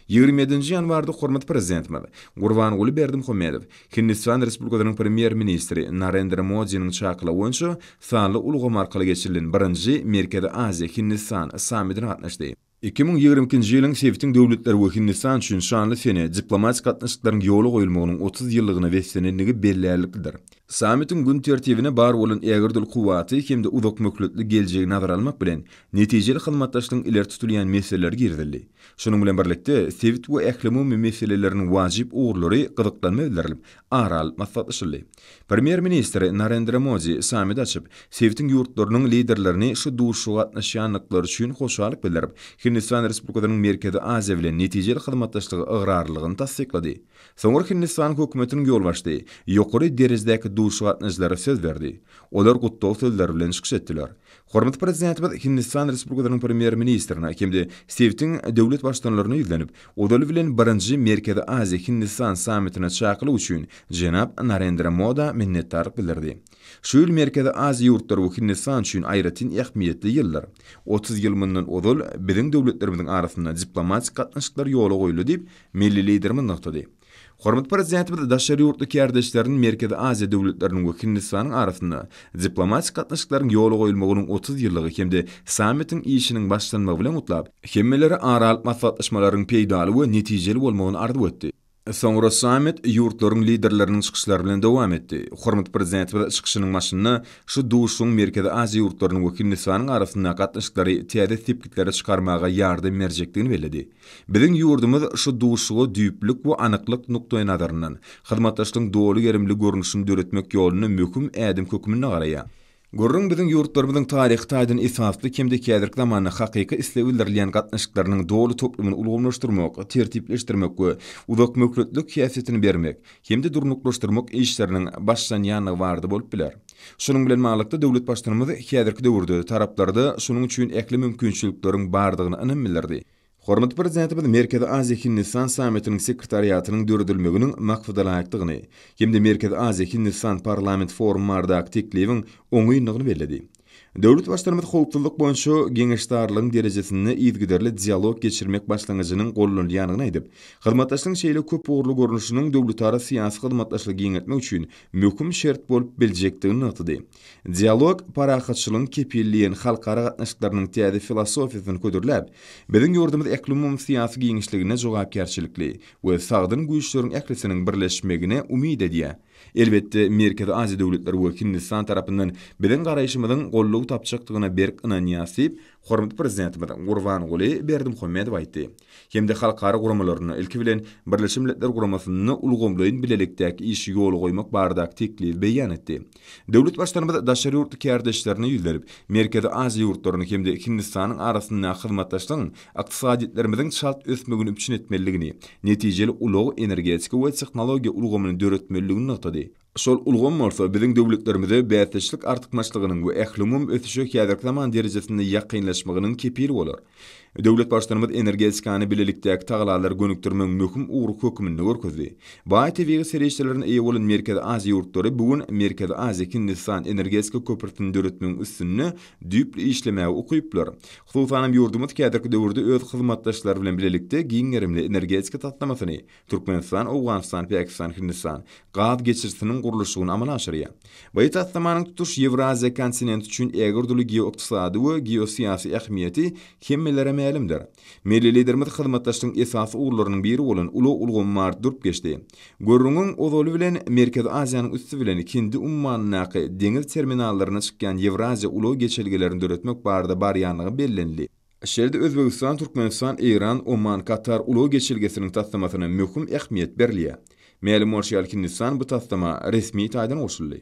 27-nji ýanwarda hormatly Prezidentimiz Gurbanguly Berdimuhamedow Hindistan Respublikasynyň Premýer-ministri Narendra Modiniň çakylygy boýunça sanly ulgam arkaly geçirilen birinji Merkezi Aziýa, Hindistan sammitine gatnaşdy. 2022-nji ýylyň sebitiň döwletleri we Hindistan üçin şanly sene, diplomatik gatnaşyklaryň ýola goýulmagynyň 30 ýyllygyna beslenendigi bellärliklidir. Sammitiň gün tertibine bar bolan ägirt uly kuwwaty hem-de uzakmöhletli geljegi nazara almak bilen, netijeli hyzmatdaşlygyň ileri tutulýan meseleleri girizildi. Şunuň bilen birlikde, sebit we ählumumy meseleleriniň wajyp ugurlary gyzyklanma bildirilip, ara alyp maslahatlaşyldy. Premýer-ministr Narendra Modi sammiti açyp, sebitiň ýurtlarynyň Liderlerini şu duşuşyga gatnaşýandyklary üçin hoşallyk bildirip, Hindistan Respublikasynyň Merkezi Aziýa bilen netijeli hyzmatdaşlyga ygrarlylygyny tassyklady. Soňra Hindistanyň hökümetiniň ýolbaşçysy ýokary derejedäki duşuşyga gatnaşyjylara söz berdi. Olar gutlag sözleri bilen çykyş etdiler. Hormatly Prezidentimiz Hindistan Respublikasynyň Premýer-ministrine hem-de sebitiň döwlet Baştutanlaryna ýüzlenip, ozaly bilen birinji Merkezi Aziýa-Hindistan sammitine çakylyk üçin jenap Narendra Moda minnetdarlyk bildirdi. Şu ýyl Merkezi Aziýa ýurtlary we Hindistan üçin aýratyn ähmiýetli ýyldyr. 30 ýyl mundan ozal biziň döwletlerimiziň arasynda diplomatik gatnaşyklar ýola goýuldy diýip, milli Liderimiz nygtady. Hormatly Prezidentimiz daşary ýurtly kärdeşlerini Merkezi Aziýa döwletleriniň we Hindistanyň arasynda diplomatik gatnaşyklaryň ýola goýulmagynyň 30 ýyllygy hem-de sammitiň işiniň başlanmagy bilen gutlap, hemmelere ara alyp maslahatlaşmalaryň peýdaly we netijeli bolmagyny arzuw etdi. Soňra sammit ýurtlaryň Liderleriniň çykyşlary bilen dowam etdi. Hormatly Prezidentimiz çykyşynyň başynda şu duşuşygyň Merkezi Aziýa ýurtlarynyň we Hindistanyň arasynda gatnaşyklary täze sepgitlere çykarmaga ýardam berjekdigini belledi. Biziň ýurdumyz şu duşuşyga düýplük we anyklyk nukdaýnazaryndan, hyzmatdaşlygyň doly gerimli görnüşini döretmek ýolunda möhüm ädim hökmünde garaýar. Gürrüň biziň ýurtlarymyzyň taryhy taýdan esasly hem-de häzirki zamanda hakyky isleg bildirilýän gatnaşyklarynyň doly toplumyny ulgamlaşdyrmak, tertipleşdirmek we uzakmöhletlilik häsiýetini bermek hem-de durnuklaşdyrmak işleriniň başlanýandygy barada bolup biler. Şunuň bilen baglylykda, döwlet Baştutanymyz häzirki döwürde taraplarda şunuň üçin ähli mümkinçilikleriň bardygyna ynam bildirdi. Hormatly Prezidentimiz Merkezi Aziýa-Hindistan sammitiniň sekretariatynyň döredilmeginiň maksadalaýykdygyny hem-de Merkezi Aziýa-Hindistan parlament forumy baradaky teklibiň oňyndygyny belledi. Döwlet Baştutanymyz howpsuzlyk boýunça geňeşdarlygyň derejesinde yzygiderli dialog geçirmek başlangyjynyň gollanylýandygyny aýdyp, hyzmatdaşlygyň şeýle köp ugurly görnüşiniň döwletara syýasy hyzmatdaşlygy giňeltmek üçin möhüm şert bolup biljekdigini nygtady. Dialog, parahatçylygyň kepili diýen halkara gatnaşyklarynyň täze filosofiýasyny hödürläp, biziň ýurdumyz ählumumy syýasy giňişliginde jogapkärçilikli we sagdyn güýçleriň ählisiniň birleşmegine umyt edýär. Elbetde, Merkezi Aziýa döwletleri we Hindistan tarapyndan biziň garaýşymyzyň goldaw tapjakdygyna berk ynanýarys diýip, hormatly Prezidentimiz Gurbanguly Berdimuhamedow aýtdy. Hem-de halkara guramalarynda, ilki bilen, Birleşen Milletler Guramasynda ulgamlaýyn bilelikdäki işi ýola goýmak baradaky teklibi beýan etdi. Döwlet Baştutanymyz daşary ýurtly kärdeşlerine ýüzlenip, Merkezi Aziýa ýurtlarynyň hem-de Hindistanyň arasyndaky hyzmatdaşlygyň ykdysadyýetlerimiziň çalt ösmegini üpjün etmelidigini, netijeli ulag, energetika we tehnologiýa ulgamyny döretmelidigini nygtady. Şol ulgam bolsa biziň döwletlerimize bäsdeşlik artykmaçlygynyň we ählumumy ösüşe häzirki zaman derejesinde ýakynlaşmagynyň kepili bolar. Döwlet Baştutanymyz energetikany bilelikdäki tagalalary gönükdirmegiň möhüm ugry hökmünde görkezdi. Baý tebigy serişdelerine eýe bolan Merkezi Aziýa ýurtlary bu gün Merkezi Aziýa, Hindistan energetika köprüsini döretmegiň üstünde düýpli işlemäge ukyplydyr. Hususan hem, ýurdumyz häzirki döwürde öz hyzmatdaşlary bilen bilelikde giň gerimli energetika taslamasyny, Türkmenistan, Owganystan, Pakistan, Hindistan, gaz geçirijisiniň gurluşygyny amala aşyrýar. Bu taslamanyň tutuş Ýewraziýa kontinenti üçin ägirt uly geoykdysady we geosyýasy ähmiýeti hemmelere mälimdir. Milli Liderimiz hyzmatdaşlygyň esasy ugurlarynyň biri bolan ulag ulgamy barada durup geçdi. Gürrüňiň ozaly bilen Merkezi Aziýanyň üsti bilen Hindi ummanyndaky deňiz terminallaryna çykýan Ýewraziýa ulag geçelgelerini döretmek barada barýandygy bellenildi. Şeýle-de Özbegistan, Türkmenistan, Eýran, Oman, Katar ulag geçelgesiniň taslamasyna möhüm ähmiýet berilýär. Mälim bolşy ýaly, Hindistan bu taslama resmi taýdan goşuldy.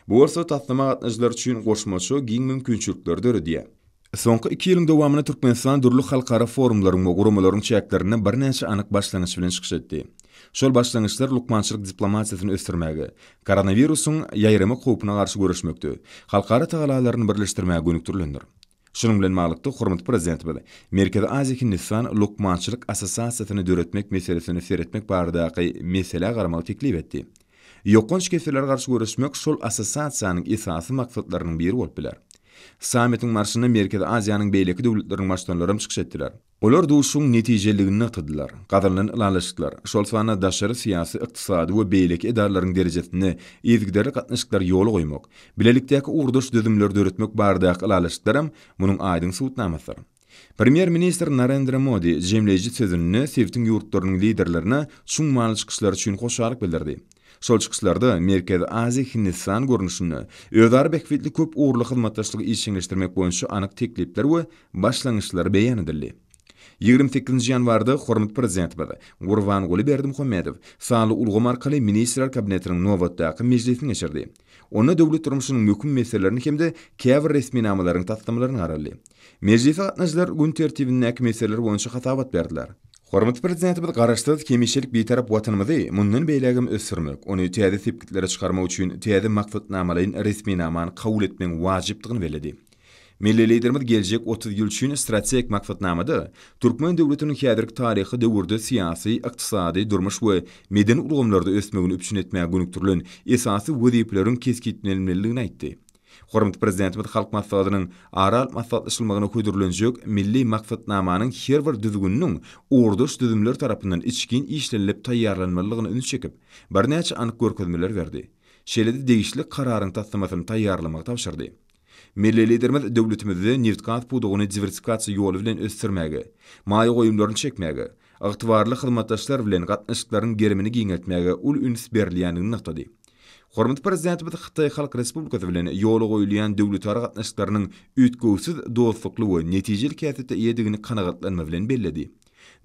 Bu bolsa taslama gatnaşyjylar üçin goşmaça giň mümkinçilikleri döredýär. Soňky iki ýylyň dowamynda Türkmenistan dürli halkara forumlaryň we guramalaryň çäklerinde birnäçe anyk başlangyç bilen çykyş etdi. Şol başlangyçlar lukmançylyk diplomatiýasyny ösdürmäge, koronawirusyň ýaýramak howpuna garşy göreşmekde halkara tagalalaryny birleşdirmäge gönükdirilendir. Şunuň bilen baglylykda, hormatly Prezidentimiz Merkezi Aziýa-Hindistan lukmançylyk assosiasiýasyny döretmek meselesine seretmek baradaky meselä garamagy teklip etdi. Ýokanç kesellere garşy göreşmek şol assosiasiýanyň esasy maksatlarynyň biri bolup biler. Sammitiň barşynda Merkezi Aziýanyň beýleki döwletleriniň baştutanlary hem çykyş etdiler. Olar duşuşygyň netijeliligini nygtadylar. Gazanylan ylalaşyklar, şol sanda daşary syýasy, ykdysady we beýleki edaralaryň derejesinde yzygiderli gatnaşyklary ýola goýmak, bilelikdäki ugurdaş düzümleri döretmek baradaky ylalaşyklaram munuň aýdyň subutnamasydyr. Premýer-ministr Narendra Modi jemleýji sözünde sebitiň ýurtlarynyň liderlerine çuň manyly çykyşlary üçin hoşallyk bildirdi. Şol çykyşlarda Merkezi Aziýa-Hindistan görnüşinde özara bähbitli köp ugurly hyzmatdaşlygy işjeňleşdirmek boýunça anyk teklipler we başlangyçlar beýan edildi. 28-nji ýanwarda hormatly Prezidentimiz Gurbanguly Berdimuhamedow sanly ulgam arkaly Ministrler Kabinetiniň nobatdaky mejlisini geçirdi. Onda döwlet durmuşynyň möhüm meselelerini hem-de käbir resminamalaryň taslamalaryna garaldy. Mejlise gatnaşyjylar gün tertibindäki meseleler boýunça hasabat berdiler. Hormatly Prezidentimiz Garaşsyz, hemişelik Bitarap Watanymyzy mundan beýlägem ösdürmek, ony täze sepgitlere çykarmak üçin täze maksatnamalaýyn resminamany kabul etmegiň wajypdygyny belledi. Milli Liderimiz geljek 30 ýyl üçin strategik maksatnamada türkmen döwletiniň häzirki taryhy döwürde syýasy, ykdysady, durmuş we medeni ulgamlarda ösmegini üpjün etmäge gönükdirilen esasy wezipeleriň kesgitlenilmelidigini aýtdy. Hormatly Prezidentimiz Halk Maslahatynyň ara alyp maslahatlaşylmagyna hödürlenjek milli maksatnamanyň her bir düzgüniniň ugurdaş düzümler tarapyndan içgin işlenilip taýýarlanmalydygyna üns çekip, birnäçe anyk görkezmeleri berdi. Şeýle-de degişli Kararyň taslamasyny taýýarlamagy tabşyrdy. Milli Liderimiz döwletimizde nebitgaz pudagyny diwersifikasiýa ýoly bilen ösdürmäge, maýa goýumlaryny çekmäge, ygtybarly hyzmatdaşlar bilen gatnaşyklaryň gerimini giňeltmäge uly üns berilýändigini nygtady. Hormatly Prezidentimiz Hytaý Halk Respublikasy bilen ýola goýulýan döwletara gatnaşyklarynyň üýtgewsiz dostlukly we netijeli häsiýete eýedigini kanagatlanma bilen belledi.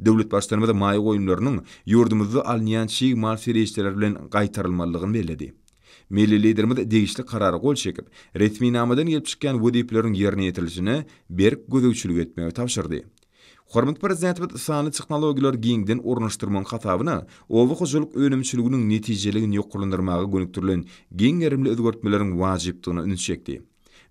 Döwlet Baştutanymyz maýa goýumlarynyň ýurdumyzda alynýan çig mal serişdeleri bilen gaýtarylmalydygyny belledi. Milli Liderimiz degişli Karara gol çekip, resminamadan gelip çykýan wezipeleriň ýerine ýetirilişine berk gözegçilik etmegi tabşyrdy. Hormatly Prezidentimiz sanly tehnologiýalary giňden ornaşdyrmagyň hasabyna oba hojalyk önümçiliginiň netijeligini ýokarlandyrmaga gönükdirilen giň gerimli özgertmeleriň wajypdygyna üns çekdi.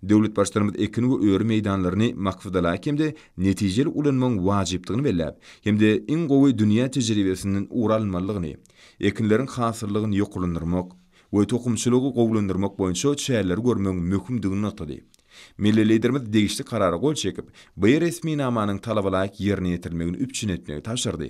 Döwlet Baştutanymyz ekin we öri meýdanlaryny maksadalaýyk hem-de netijeli ulanmagyň wajypdygyny belläp, hem-de iň gowy dünýä tejribesinden ugur alynmalydygyny, ekinleriň hasyllygyny ýokarlandyrmak we tohumçylygy gowulandyrmak boýunça çäreleri görmegiň möhümdigini nygtady. Milli Liderimiz degişli Karara gol çekip, bu resminamanyň talabalaýyk ýerine ýetirilmegini üpjün etmegi tabşyrdy.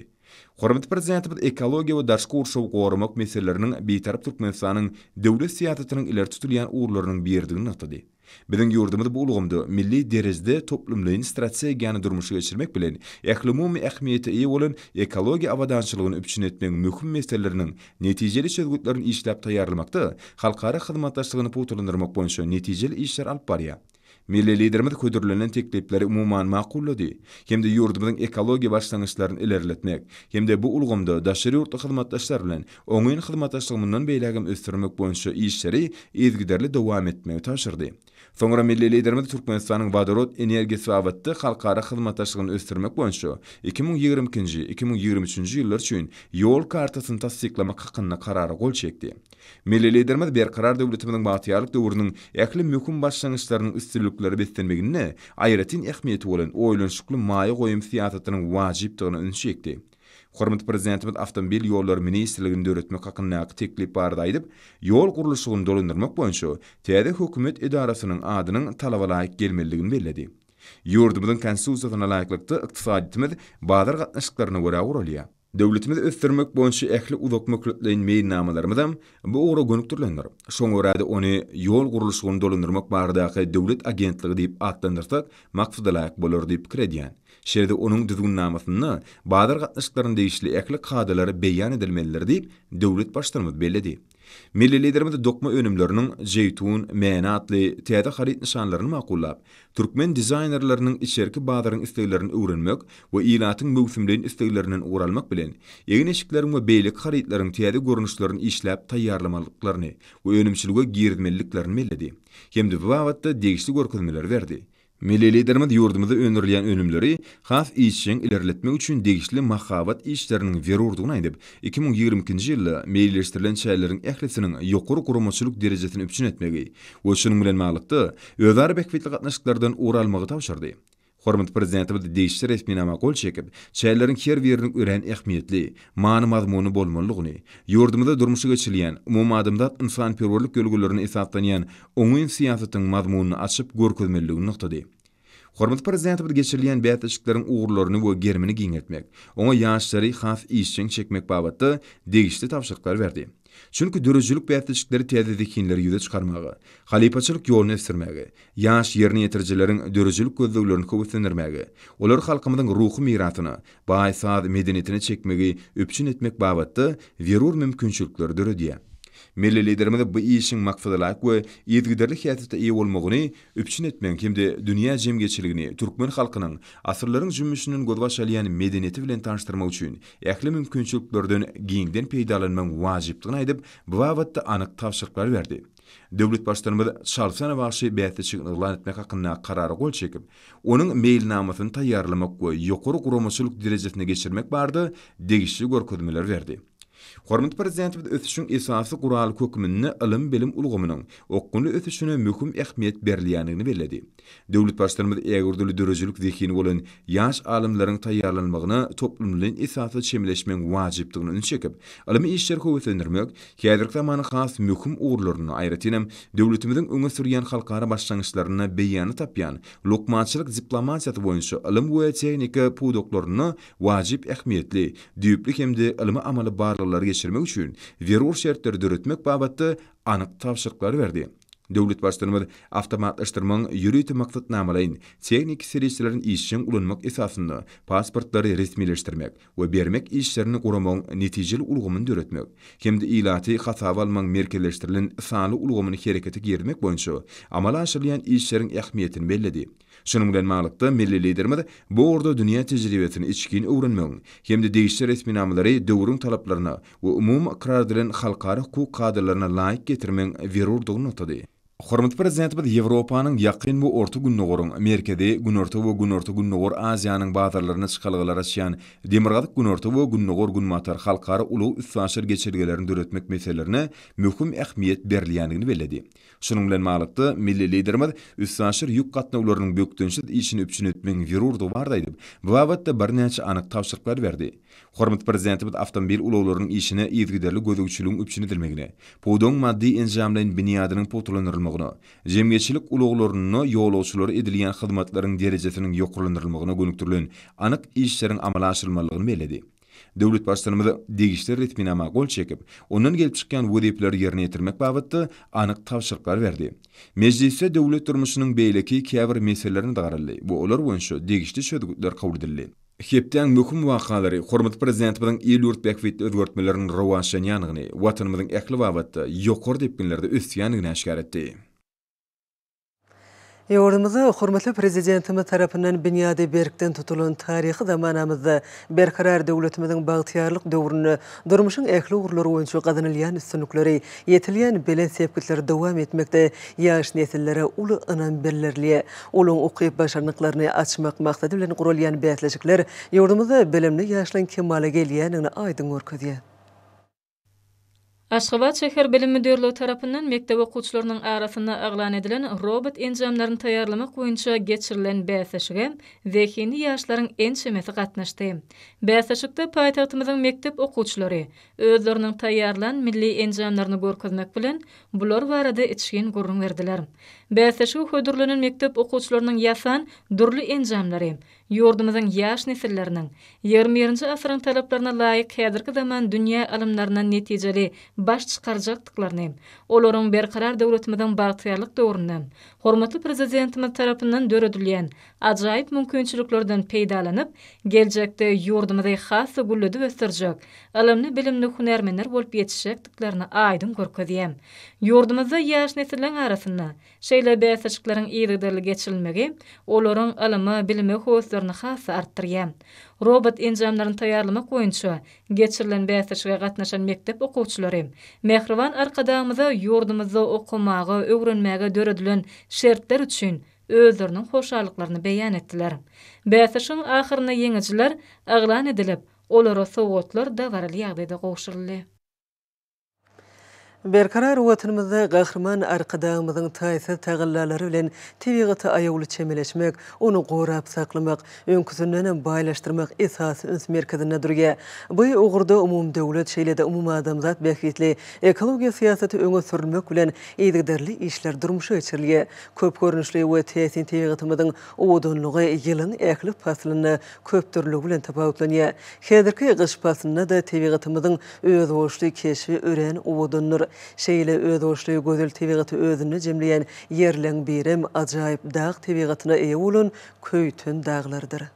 Hormatly Prezidentimiz ekologiýa we daşky gurşawy goramak meseleleriniň Bitarap Türkmenistanyň döwlet syýasatynyň ileri tutulýan ugurlarynyň biridigini nygtady. Biziň ýurdumyz bu ulgamda milli derejde toplumlaýyn strategiýany durmuşa geçirmek bilen, ählumumy ähmiýete eýe bolan ekologiýa abadançylygyny üpjün etmegiň möhüm meseleleriniň netijeli çözgütlerini işläp taýýarlamakda halkara hyzmatdaşlygyny pugtalandyrmak boýunça netijeli işler alyp barýar. Milli Liderimiz hödürlenen teklipleri umuman makullady hem-de ýurdumyzyň ekologiýa başlangyçlaryny ilerletmek hem-de bu ulgamda daşary ýurtly hyzmatdaşlar bilen oňyn hyzmatdaşlygy mundan beýlägem ösdürmek boýunça işleri yzygiderli dowam etmegi tabşyrdy. Soňra milli Liderimiz Türkmenistanyň wodorod energiýasy babatda halkara hyzmatdaşlygyny ösdürmek boýunça 2022-nji, 2023-nji ýyllar üçin Ýol kartasyny tassyklamak hakynda Karara gol çekdi. Milli Liderimiz Berkarar döwletimiziň bagtyýarlyk döwrüniň ähli möhüm başlangyçlarynyň üstünliklere beslenmeginde aýratyn ähmiýeti bolan oýlanyşykly maýa goýum syýasatynyň wajypdygyna ünsi çekdi. Hormatly Prezidentimiz Awtomobil ýollary ministrligini döretmek hakyndaky teklip barada aýdyp, ýol gurluşygyny dolandyrmak boýunça täze hökümet edarasynyň adynyň talaba laýyk gelmelidigini belledi. Ýurdumyzyň Konstitusiýasyna laýyklykda ykdysadyýetimiz bazar gatnaşyklaryna görä guralýar. Döwletimizi ösdürmek boýunça ähli uzakmöhletleýin meýilnamalarymyzam bu ugra gönükdirilendir. Şoňa görä-de ony Ýol gurluşygyny dolandyrmak baradaky döwlet agentligi diýip atlandyrsak maksadalaýyk bolar diýip pikir edýän. Şeýle-de onuň düzgünnamasynda bazar gatnaşyklaryna degişli ähli kadalar beýan edilmelidir diýip, döwlet Baştutanymyz belledi. Milli Liderimiz dokma önümleriniň Jeýtun, Mäne atly täze haryt nyşanlaryny makullap, türkmen dizaýnerleriniň içerki bazaryň isleglerini öwrenmek we ilatyň möwsümleýin isleglerinden ugur almak bilen, egin-eşikleriň we beýleki harytlaryň täze görnüşlerini işläp taýýarlamalydyklaryny we önümçilige girizmeliliklerini belledi hem-de bu babatda degişli görkezmeleri berdi. Milli Liderimiz ýurdumyzda öndürilýän önümleri has işjeň ilerletmek üçin degişli mahabat işleriniň zerurdygyny aýdyp, 2022-nji ýylda meýilleşdirilen çäreleriň ählisiniň ýokary guramaçylyk derejesini üpjün etmegi we şunuň bilen baglylykda, özara bähbitli gatnaşyklardan ugur almagy tabşyrdy. Hormatly Prezidentimiz degişli resminama gol çekip, çäreleriň her biriniň örän ähmiýetli, many-mazmunly bolmalydygyny, ýurdumyzda durmuşa geçirilýän, umumadamzat ynsanperwerlik ýörelgelerine esaslanýan oňyn syýasatyň mazmunyny açyp görkezmelidigini nygtady. Hormatly Prezidentimiz geçirilýän bäsleşikleriň ugurlaryny we gerimini giňeltmek, oňa ýaşlary has işjeň çekmek babatda degişli tabşyryklary berdi. Çünki döredijilik bäsleşikleri täze zehinleri ýüze çykarmaga, halypaçylyk ýoluny ösdürmäge, ýaş ýerine ýetirijileriň döredijilik gözleglerini höweslendirmäge, olary halkymyzyň ruhy mirasyna, baý saz medeniýetine çekmegi üpjün etmek babatda zerur mümkinçilikleri döredýär. Milli Liderimiz bu işiň maksadalaýyk we yzygiderli häsiýete eýe bolmagyny üpjün etmegiň hem-de dünýä jemgyýetçiligini türkmen halkynyň asyrlaryň jümmüşinden gözbaş alýan medeniýeti bilen tanyşdyrmak üçin ähli mümkinçiliklerden giňden peýdalanmagyň wajypdygyny aýdyp, bu babatda anyk tabşyryklary berdi. Döwlet Baştutanymyz Çalsana bagşy bäsleşigini yglan etmek hakyndaky Karara gol çekip, onuň meýilnamasyny taýýarlamak we ýokary guramaçylyk derejesinde geçirmek barada degişli görkezmeleri berdi. Hormatly Prezidentimiz ösüşiň esasy guraly hökmünde ylym-bilim ulgamynyň okgunly ösüşine möhüm ähmiýet berilýändigini belledi. Döwlet Baştutanymyz ägirdüli döredijilik zehini bolan ýaş alymlaryň taýýarlanmagyna toplumlaýyn esasda çemeleşmegiň wajypdygyna üns çekip, ylmy işleri höweslendirmek häzirki zamanyň has möhüm ugurlarynda, aýratynam, döwletimiziň öňe sürýän halkara başlangyçlarynda beýanyny tapýan lukmançylyk diplomatiýasy boýunça ylym we tehnika pudaklarynda wajyp ähmiýetli, düýpli hem-de ylmy-amaly barlaglary geçirmek üçin zerur şertleri döretmek babatda anyk tabşyryklary berdi. Döwlet Baştutanymyz awtomatlaşdyrmagyň ýörite maksatnamalaýyn tehniki serişdelerini işjeň ulanmak esasynda pasportlary resmileşdirmek we bermek işlerini guramagyň netijeli ulgamyny döretmek hem-de ilaty hasaba almagyň merkezleşdirilen sanly ulgamyny herekete girizmek boýunça amala aşyrylýan işleriň ähmiýetini belledi. Şunuň bilen baglylykda, milli Liderimiz bu ugurda dünýä tejribesini içgin öwrenmegiň hem-de degişli resminamalary döwrüň talaplaryna we umumy ykrar edilen halkara hukuk kadalaryna laýyk getirmegiň zerurdygyny nygtady. Hormatly Prezidentimiz Ýewropanyň, Ýakyn we Orta Gündogaryň, Merkezi, Günorta we Günorta-Gündogar Aziýanyň bazarlaryna çykalgalar açýan Demirgazyk-Günorta we Gündogar-Günbatar halkara ulag-üstaşyr geçelgelerini döretmek meselelerine möhüm ähmiýet berilýändigini belledi. Şunuň bilen baglylykda, milli Liderimiz üstaşyr ýük gatnawlarynyň bökdençsiz işini üpjün etmegiň zerurdygy barada aýdyp, bu babatda birnäçe anyk tabşyryklary berdi. Hormatly Prezidentimiz awtomobil ulaglarynyň işine yzygiderli gözegçiligiň üpjün edilmegine, pudagyň maddy-enjamlaýyn binýadynyň pugtalandyrylmagyna, jemgyýetçilik ulaglarynda ýolagçylara edilýän hyzmatlaryň derejesiniň ýokarlandyrylmagyna gönükdirilen anyk işleriň amala aşyrylmalydygyny belledi. Döwlet Baştutanymyz degişli resminama gol çekip, ondan gelip çykýan wezipeleri ýerine ýetirmek babatda anyk tabşyryklar berdi. Mejlisde döwlet durmuşynyň beýleki käbir meselelerine-de garaldy we olar boýunça degişli çözgütler kabul edildi. Hepdäň möhüm wakalary hormatly Prezidentimiziň il-ýurt bähbitli özgertmeleriniň rowaçlanýandygyny, Watanymyzyň ähli babatda ýokary depginlerde ösýändigini äşgär etdi. Ýurdumyzda hormatly Prezidentimiz tarapyndan binýady berkden tutulan taryhy zamanamyzda Berkarar döwletimiziň bagtyýarlyk döwründe durmuşyň ähli ugurlary boýunça gazanylýan üstünlikleri, ýetilýän belent sepgitleri dowam etmekde ýaş nesillere uly ynam bildirilýär. Olaryň ukyp-başarnyklaryny açmak maksady bilen guralýan bäsleşikler ýurdumyzda bilimli ýaşlaryň kemala gelýändigini aýdyň görkezýär. Aşgabat şäher bilim müdirligi tarapyndan mekdep okuwçylarynyň arasynda yglan edilen robot enjamlaryny taýýarlamak boýunça geçirilen bäsleşige zehinli ýaşlaryň ençemesi gatnaşdy. Bäsleşikde paýtagtymyzyň mekdep okuwçylary özleriniň taýýarlan milli enjamlaryny görkezmek bilen, bular barada içgin gürrüň berdiler. Bäsleşige hödürlenen mekdep okuwçylarynyň ýasan dürli enjamlary ýurdumyzyň ýaş nesilleriniň ýigrimi birinji asyryň talaplaryna laýyk häzirki zaman dünýä ylymlaryndan netijeli baş çykarjakdyklaryny, olaryň Berkarar döwletimiziň bagtyýarlyk döwründe hormatly Prezidentimiz tarapyndan döredilýän ajaýyp mümkinçiliklerden peýdalanyp, geljekde ýurdumyzy has-da gülledip ösdürjek ylymly-bilimli hünärmenler bolup ýetişjekdiklerini aýdyň görkezýär. Ýurdumyzda ýaş nesilleň arasynda şeýle bäsleşikleriň yzygiderli geçirilmegi olaryň ylyma, bilime höweslerini has-da artdyrýar. Robot enjamlaryny taýýarlamak boýunça geçirilen bäsleşige gatnaşan mekdep okuwçylary mähriban Arkadagymyza ýurdumyzda okamaga, öwrenmäge döredilen şertler üçin özleriniň hoşallyklaryny beýan etdiler. Bäsleşigiň ahyrynda ýeňijiler yglan edilip, olara sowgatlar dabaraly ýagdaýda gowşuryldy. Berkarar Watanymyzda Gahryman Arkadagymyzyň taýsyz tagallalary bilen tebigata aýawly çemeleşmek, ony gorap saklamak, öňküsindenem baýlaşdyrmak esasy üns merkezinde durýar. Bu ugurda umumydöwlet, şeýle-de umumadamzat bähbitli ekologiýa syýasaty öňe sürülmek bilen yzygiderli işler durmuşa geçirilýär. Köp görnüşli we täsin tebigatymyzyň owadanlygy ýylyň ähli paslynda köpdürlüligi bilen tapawutlanýar. Häzirki gyş paslynda-da tebigatymyzyň özboluşly keşbi örän owadandyr. Şeýle özboluşly gözel tebigaty özünde jemleýän ýerleň birem ajaýyp dag tebigatyna eýe bolan Köýten daglarydyr.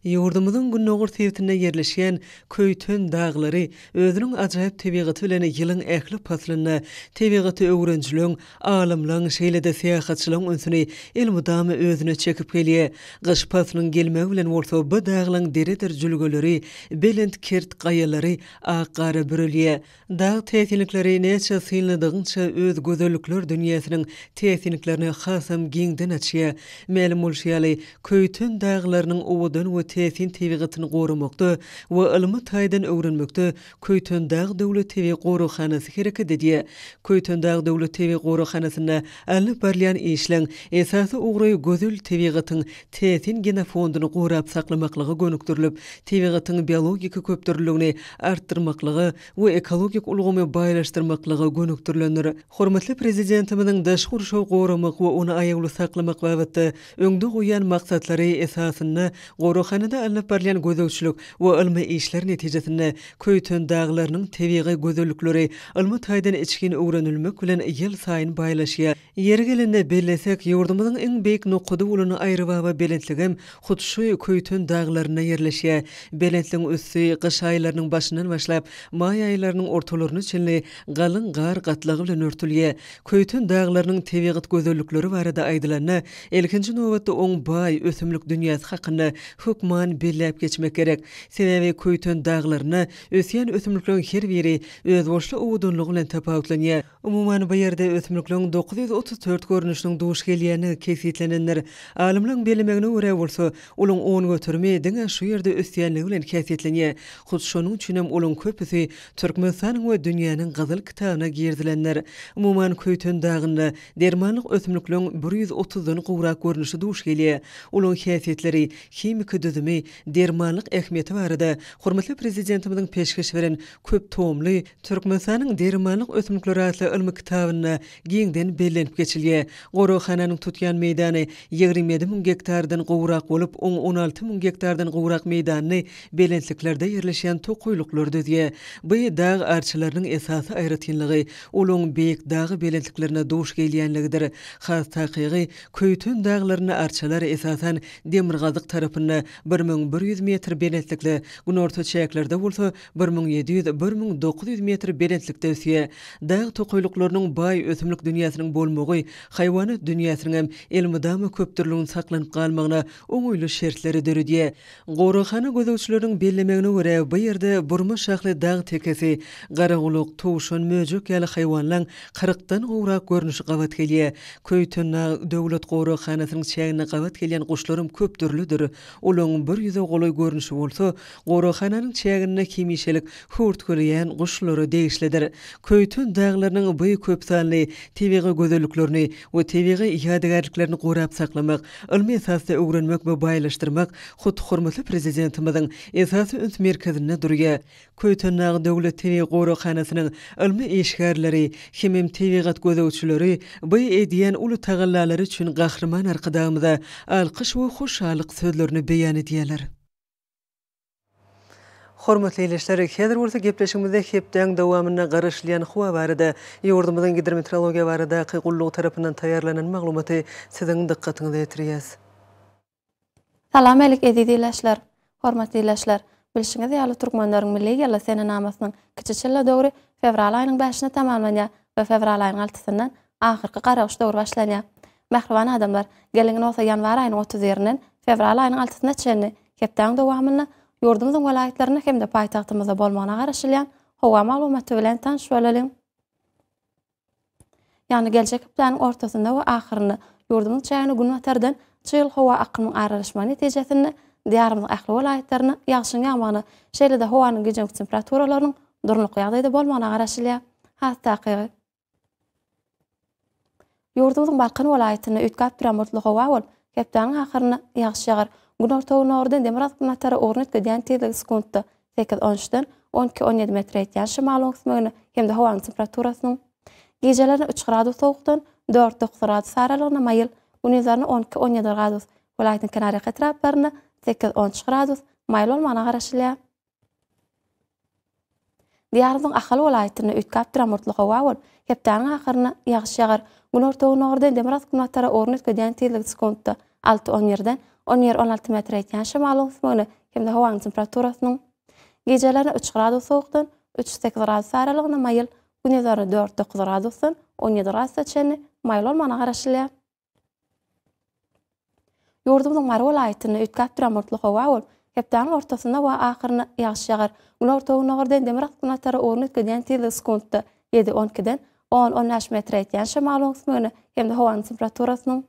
Ýurdumyzyň gündogar sebitinde ýerleşýän Köýten daglary özüniň ajaýyp tebigaty bilen ýylyň ähli paslynda tebigaty öwrenijileriň, alymlaryň, şeýle-de syýahatçylaryň ünsüni elmydama özüne çekip gelýär. Gyş paslynyň gelmegi bilen bolsa bu daglaryň deredir jülgeleri, belent kert gaýalary ak gara bürelýär. Dag täsinlikleri näçe synladygyňça öz gözellikler dünýäsiniň täsinliklerini hasam giňden açýar. Mälim bolşy ýaly, Köýten daglarynyň owadan we täsin tebigatyny goramakda we ylmy taýdan öwrenmekde Köýtendag döwlet tebigy goraghanasy hereket edýär. Köýtendag döwlet tebigy goraghanasynda alnyp barylýan işleň esasy ugry gözel tebigatyň täsin genofondyny gorap saklamaklyga gönükdirilip, tebigatyň biologik köpdürlüligini artdyrmaklyga we ekologik ulgamy baýlaşdyrmaklyga gönükdirilendir. Hormatly Prezidentimiziň daşky gurşawy goramak we ony aýawly saklamak babatda öňde goýýan maksatlary esasynda goraghanada alnyp barylýan gözegçilik we ylmy işler netijesinde Köýten daglarynyň tebigy gözellikleri ylmy taýdan içgin öwrenilmek bilen ýylsaýyn baýlaşýar. Ýeri gelende bellesek, ýurdumyzyň iň beýik nokady bolan Aýrybaba belentligem hut şu Köýten daglarynda ýerleşýär. Belentligiň üsti gyş aýlarynyň başyndan başlap, maý aýlarynyň ortalaryna çenli galyň gar gatlagy bilen örtülýär. Köýten daglarynyň tebigat gözellikleri barada aýdylanda, ilkinji nobatda oň baý ösümlik dünýäsi hakynda hökman. hökman belläp geçmek gerek. Sebäbi Köýten daglarynda ösýän ösümlikleriň her biri özboluşly owadanlygy bilen tapawutlanýar. Umuman, bu ýerde ösümlikleriň 934 görnüşiniň duş gelýändigi kesgitlenendir. Alymlaryň bellemegine görä bolsa, olaryň on göterimi diňe şu ýerde ösýänligi bilen häsiýetlenýär. Hut şonuň üçinem olaryň köpüsi Türkmenistanyň we dünýäniň Gyzyl kitabyna girizilendir. Umuman, Köýten dagynda dermanlyk ösümlikleriň bir ýüz otuzdan gowrak görnüşi duş gelýär. Olaryň häsiýetleri, himiki düzümi, dermanlyk ähmiýeti barada hormatly Prezidentimiziň peşgeş beren köp tomly Türkmenistanyň dermanlyk ösümlikleri atly ylmy kitabynda giňden bellenip geçilýär. Goraghananyň tutýan meýdany 27 müň gektardan gowrak bolup, oň 16 müň gektardan gowrak meýdanyny belentliklerde ýerleşýän tokaýlyklar düzýär. Bu dag arçalarynyň esasy aýratynlygy olaň beýik dag belentliklerinde duş gelýänligidir. Has takygy, Köýten daglarynda arçalar, esasan, demirgazyk tarapynda 1100 metr belentlikde, günorta çäklerde bolsa 1700, 1900 metr belentlikde ösýär. Dag tokaýlyklarynyň baý ösümlik dünýäsiniň bolmagy haýwanat dünýäsiniňem elmydama köpdürlügini saklanyp galmagyna oňaýly şertleri döredýär. Goraghana gözegçileriniň bellemegine görä, bu ýerde burma şahly dag tekesi, garagulak, towşan, möjek ýaly haýwanlaň kyrkdan gowrak görnüşi gabat gelýär. Köýtendag döwlet goraghanasynyň çäginde gabat gelýän guşlaram köp dürlüdir. Olaryň bir ýüze golaý görnüşi bolsa, goraghananyň çäginde hemişelik höwürtgeleýän guşlara degişlidir. Köýten daglarynyň bu köpsanly tebigy gözelliklerini we tebigy ýadygärliklerini gorap saklamak, ylmy esasda öwrenmek we baýlaşdyrmak hut hormatly Prezidentimiziň esasy üns merkezinde durýar. Köýtendag döwlet tebigy goraghanasynyň ylmy işgärleri hemem tebigat gözegçileri bu edýän uly tagallalary üçin Gahryman Arkadagymyza alkyş we hoşallyk sözlerini beýan edýärler. Hormatly ildeşler, häzir bolsa gepleşigimizde hepdäň dowamynda garaşylýan howa barada ýurdumyzyň Gidrometeorologiýa baradaky gullugy tarapyndan taýýarlanan maglumaty siziň dykgatyňyza ýetirýäs. Salam älik eziz ildeşler! Hormatly ildeşler! Bilşiňiz ýaly türkmenleriň milli ýyly senenamasynyň kiçi çille döwri fewral aýynyň bäşinde tamamlanýar we fewral aýynyň altysyndan ahyrky garagyş döwri başlanýar. Mähriban adamlar, geliň indi bolsa ýanwar aýynyň 30 birinden fewral aýynyň altysyna çenli hepdäň dowamynda ýurdumyzyň welaýatlarynda hem-de paýtagtymyzda bolmagyna garaşylýan howa maglumaty bilen tanyş bolalyň. Ýagny geljek hepdäniň ortasynda we ahyrynda ýurdumyzyň çägine günbatardan çygly howa akymynyň aralaşmagy netijesinde Diýarymyzyň ähli welaýatlarynda ýagşyň ýagmagyna, şeýle-de howanyň gijeki temperaturalarynyň durnukly ýagdaýda bolmagyna garaşylýar. Has takygy. Ýurdumyzyň Balkan welaýatynda üýtgäp durýan bulutly howa bolup, hepdäniň ahyrynda ýagyş ýagar. Günorta-gündogardan demirgazyk-günbatara ugruny üýtgedýän tizligi sekuntda sekiz on üçden on iki on ýedi metre ýetýän şemalyň öwüsmegine hem-de howanyň temperaturasynyň gijelerine üç gradus sowukdan dört dokuz gradus aralygynda maýyl, gündizlerine on iki on ýedi gradus, welaýatyň kenarýaka etraplarynda sekiz on üç gradus maýyl bolmagyna garaşylýar. Diýarymyzyň Ahal welaýatynda üýtgäp duran bulutly howa bolup, hepdäniň ahyrynda ýagyş ýagar. Günorta-gündogardan demirgazyk-günbatara ugruny üýtgedýän tizligi sekuntda alty on birden on bir on alty metre ýetýän şemalyň öwüsmegine hem-de howanyň temperaturasynyň gijelerine üç gradus sowukdan üç sekiz gradus aralygynda maýyl, gündizlerine dört dokuz gradusdan on ýedi gradusa çenli maýyl bolmagyna garaşylýar. Ýurdumyzyň Mary welaýatynda üýtgäp duran bulutly howa bolup, hepdäniň ortasynda we ahyrynda ýagyş ýagar. Günorta-gündogardan demirgazyk-günbatara ugruny üýtgedýän tizligi sekuntda ýedi, on ikiden on, on bäş metre ýetýän şemalyň öwüsmegine hem-de howanyň temperaturasynyň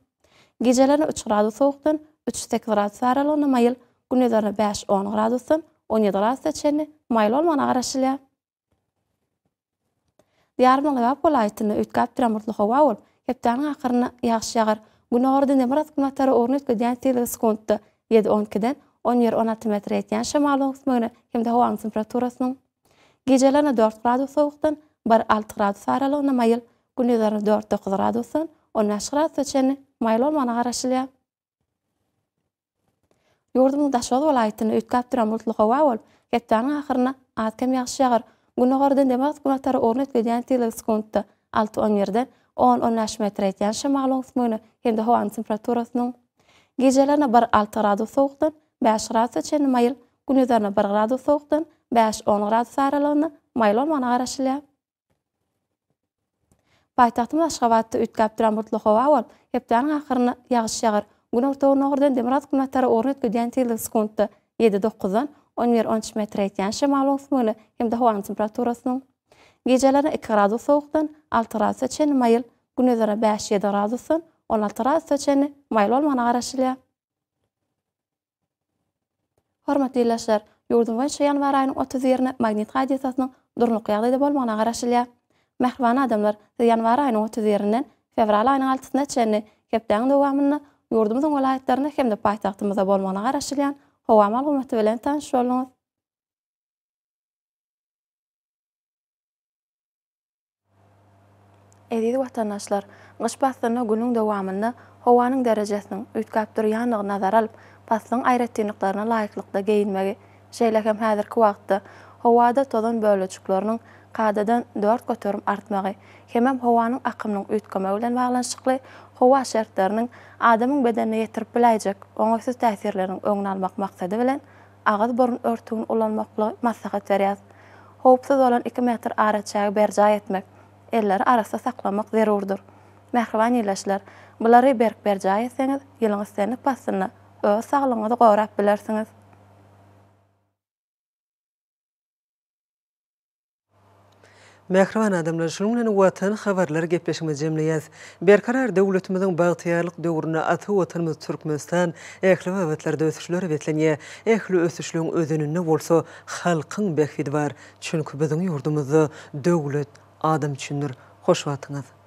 gijelerine üç gradus sowukdan üç, sekiz gradus aralygynda maýyl, gündizlerine bäş, on gradusdan on ýedi gradusa çenli maýyl bolmagyna garaşylýar. Diýarymyzyň Lebap welaýatynda üýtgäp duran bulutly howa bolup, hepdäniň ahyrynda ýagyş ýagar. Günordan demirgazyk-günbatara ugruny üýtgedýän tizligi sekuntda ýedi, on ikiden on bir, on alty metre ýetýän şemalyň öwüsmegine hem-de howanyň temperaturasynyň gijelerine dört gradus sowukdan bir, alty gradus aralygynda maýyl, gündizlerine dört, dokuz gradusdan on bäş gradusa çenli maýyl bolmagyna garaşylýar. Ýurdumyzyň Daşoguz welaýatynda üýtgäp duran bulutly howa bolup, hepdäniň ahyrynda az-kem ýagyş ýagar. Gündogardan demirgazyk-günbatara ugruny üýtgedýän tizligi sekuntda alty, on birden on, on bäş metre ýetýän şemalyň öwüsmegine hem-de howanyň temperaturasynyň gijelerine bir, alty gradus sowukdan bäş gradusa çenli maýyl, gündizlerine bir gradus sowukdan bäş, on gradus aralygynda maýyl bolmagyna garaşylýar. Paýtagtymyz Aşgabatda üýtgäp duran bulutly howa bolup, hepdäniň ahyrynda ýagyş ýagar. Günorta-gündogardan demirgazyk-günbatara ugruny üýtgedýän tizligi sekuntda ýedi dokuzdan on bir on üç metre ýetýän şemal öwüsmegine hem-de howanyň temperaturasynyň gijelerine iki gradus sowukdan alty gradusa çenli maýyl, gündizlerine bäş-ýedi gradusdan on alty gradusa çenli maýyl bolmagyna garaşylýar. Hormatly ildeşler, ýurdumyz boýunça ýanwar aýynyň 31-ine magnit hadysasynyň durnukly ýagdaýda bolmagyna garaşylýar. Mähriban adamlar, siz ýanwar aýynyň 31-inden fewral aýynyň altysyna çenli hepdäniň dowamynda ýurdumyzyň welaýatlarynda hem-de paýtagtymyzda bolmagyna garaşylýan howa maglumaty bilen tanyş bolduňyz. Eziz watandaşlar, gyş paslynda günüň dowamynda howanyň derejesiniň üýtgäp durýandygyny nazara alyp, paslyň aýratynlyklaryna laýyklykda geýinmegi, şeýle hem häzirki wagtda howada tozan bölejikleriniň kadadan 4% artmagy hemem howanyň akymynyň üýtgemegi bilen baglanyşykly howa şertleriniň adamyň bedenine ýetirip biläýjek oňaýsyz täsirleriniň öňüni almak maksady bilen agyz-burun örtügini ulanmaklygy maslahat berýäris. Howpsuz bolan iki metr araçägi berjaý etmek, elleri arassa saklamak zerurdyr. Mähriban ildeşler, bulary berk berjaý etseňiz, ýylyň islendik paslynda öz saglygyňyzy gorap bilersiňiz. Mähriban adamlar, şunuň bilen Watan habarlary gepleşigimizi jemleýäs. Berkarar döwletimiziň bagtyýarlyk döwründe ata Watanymyz Türkmenistan ähli babatlarda ösüşlere beslenýär. Ähli ösüşleň özeninde bolsa halkyň bähbidi bar. Çünki biziň ýurdumyzda döwlet adam üçindir. Hoş wagtyňyz!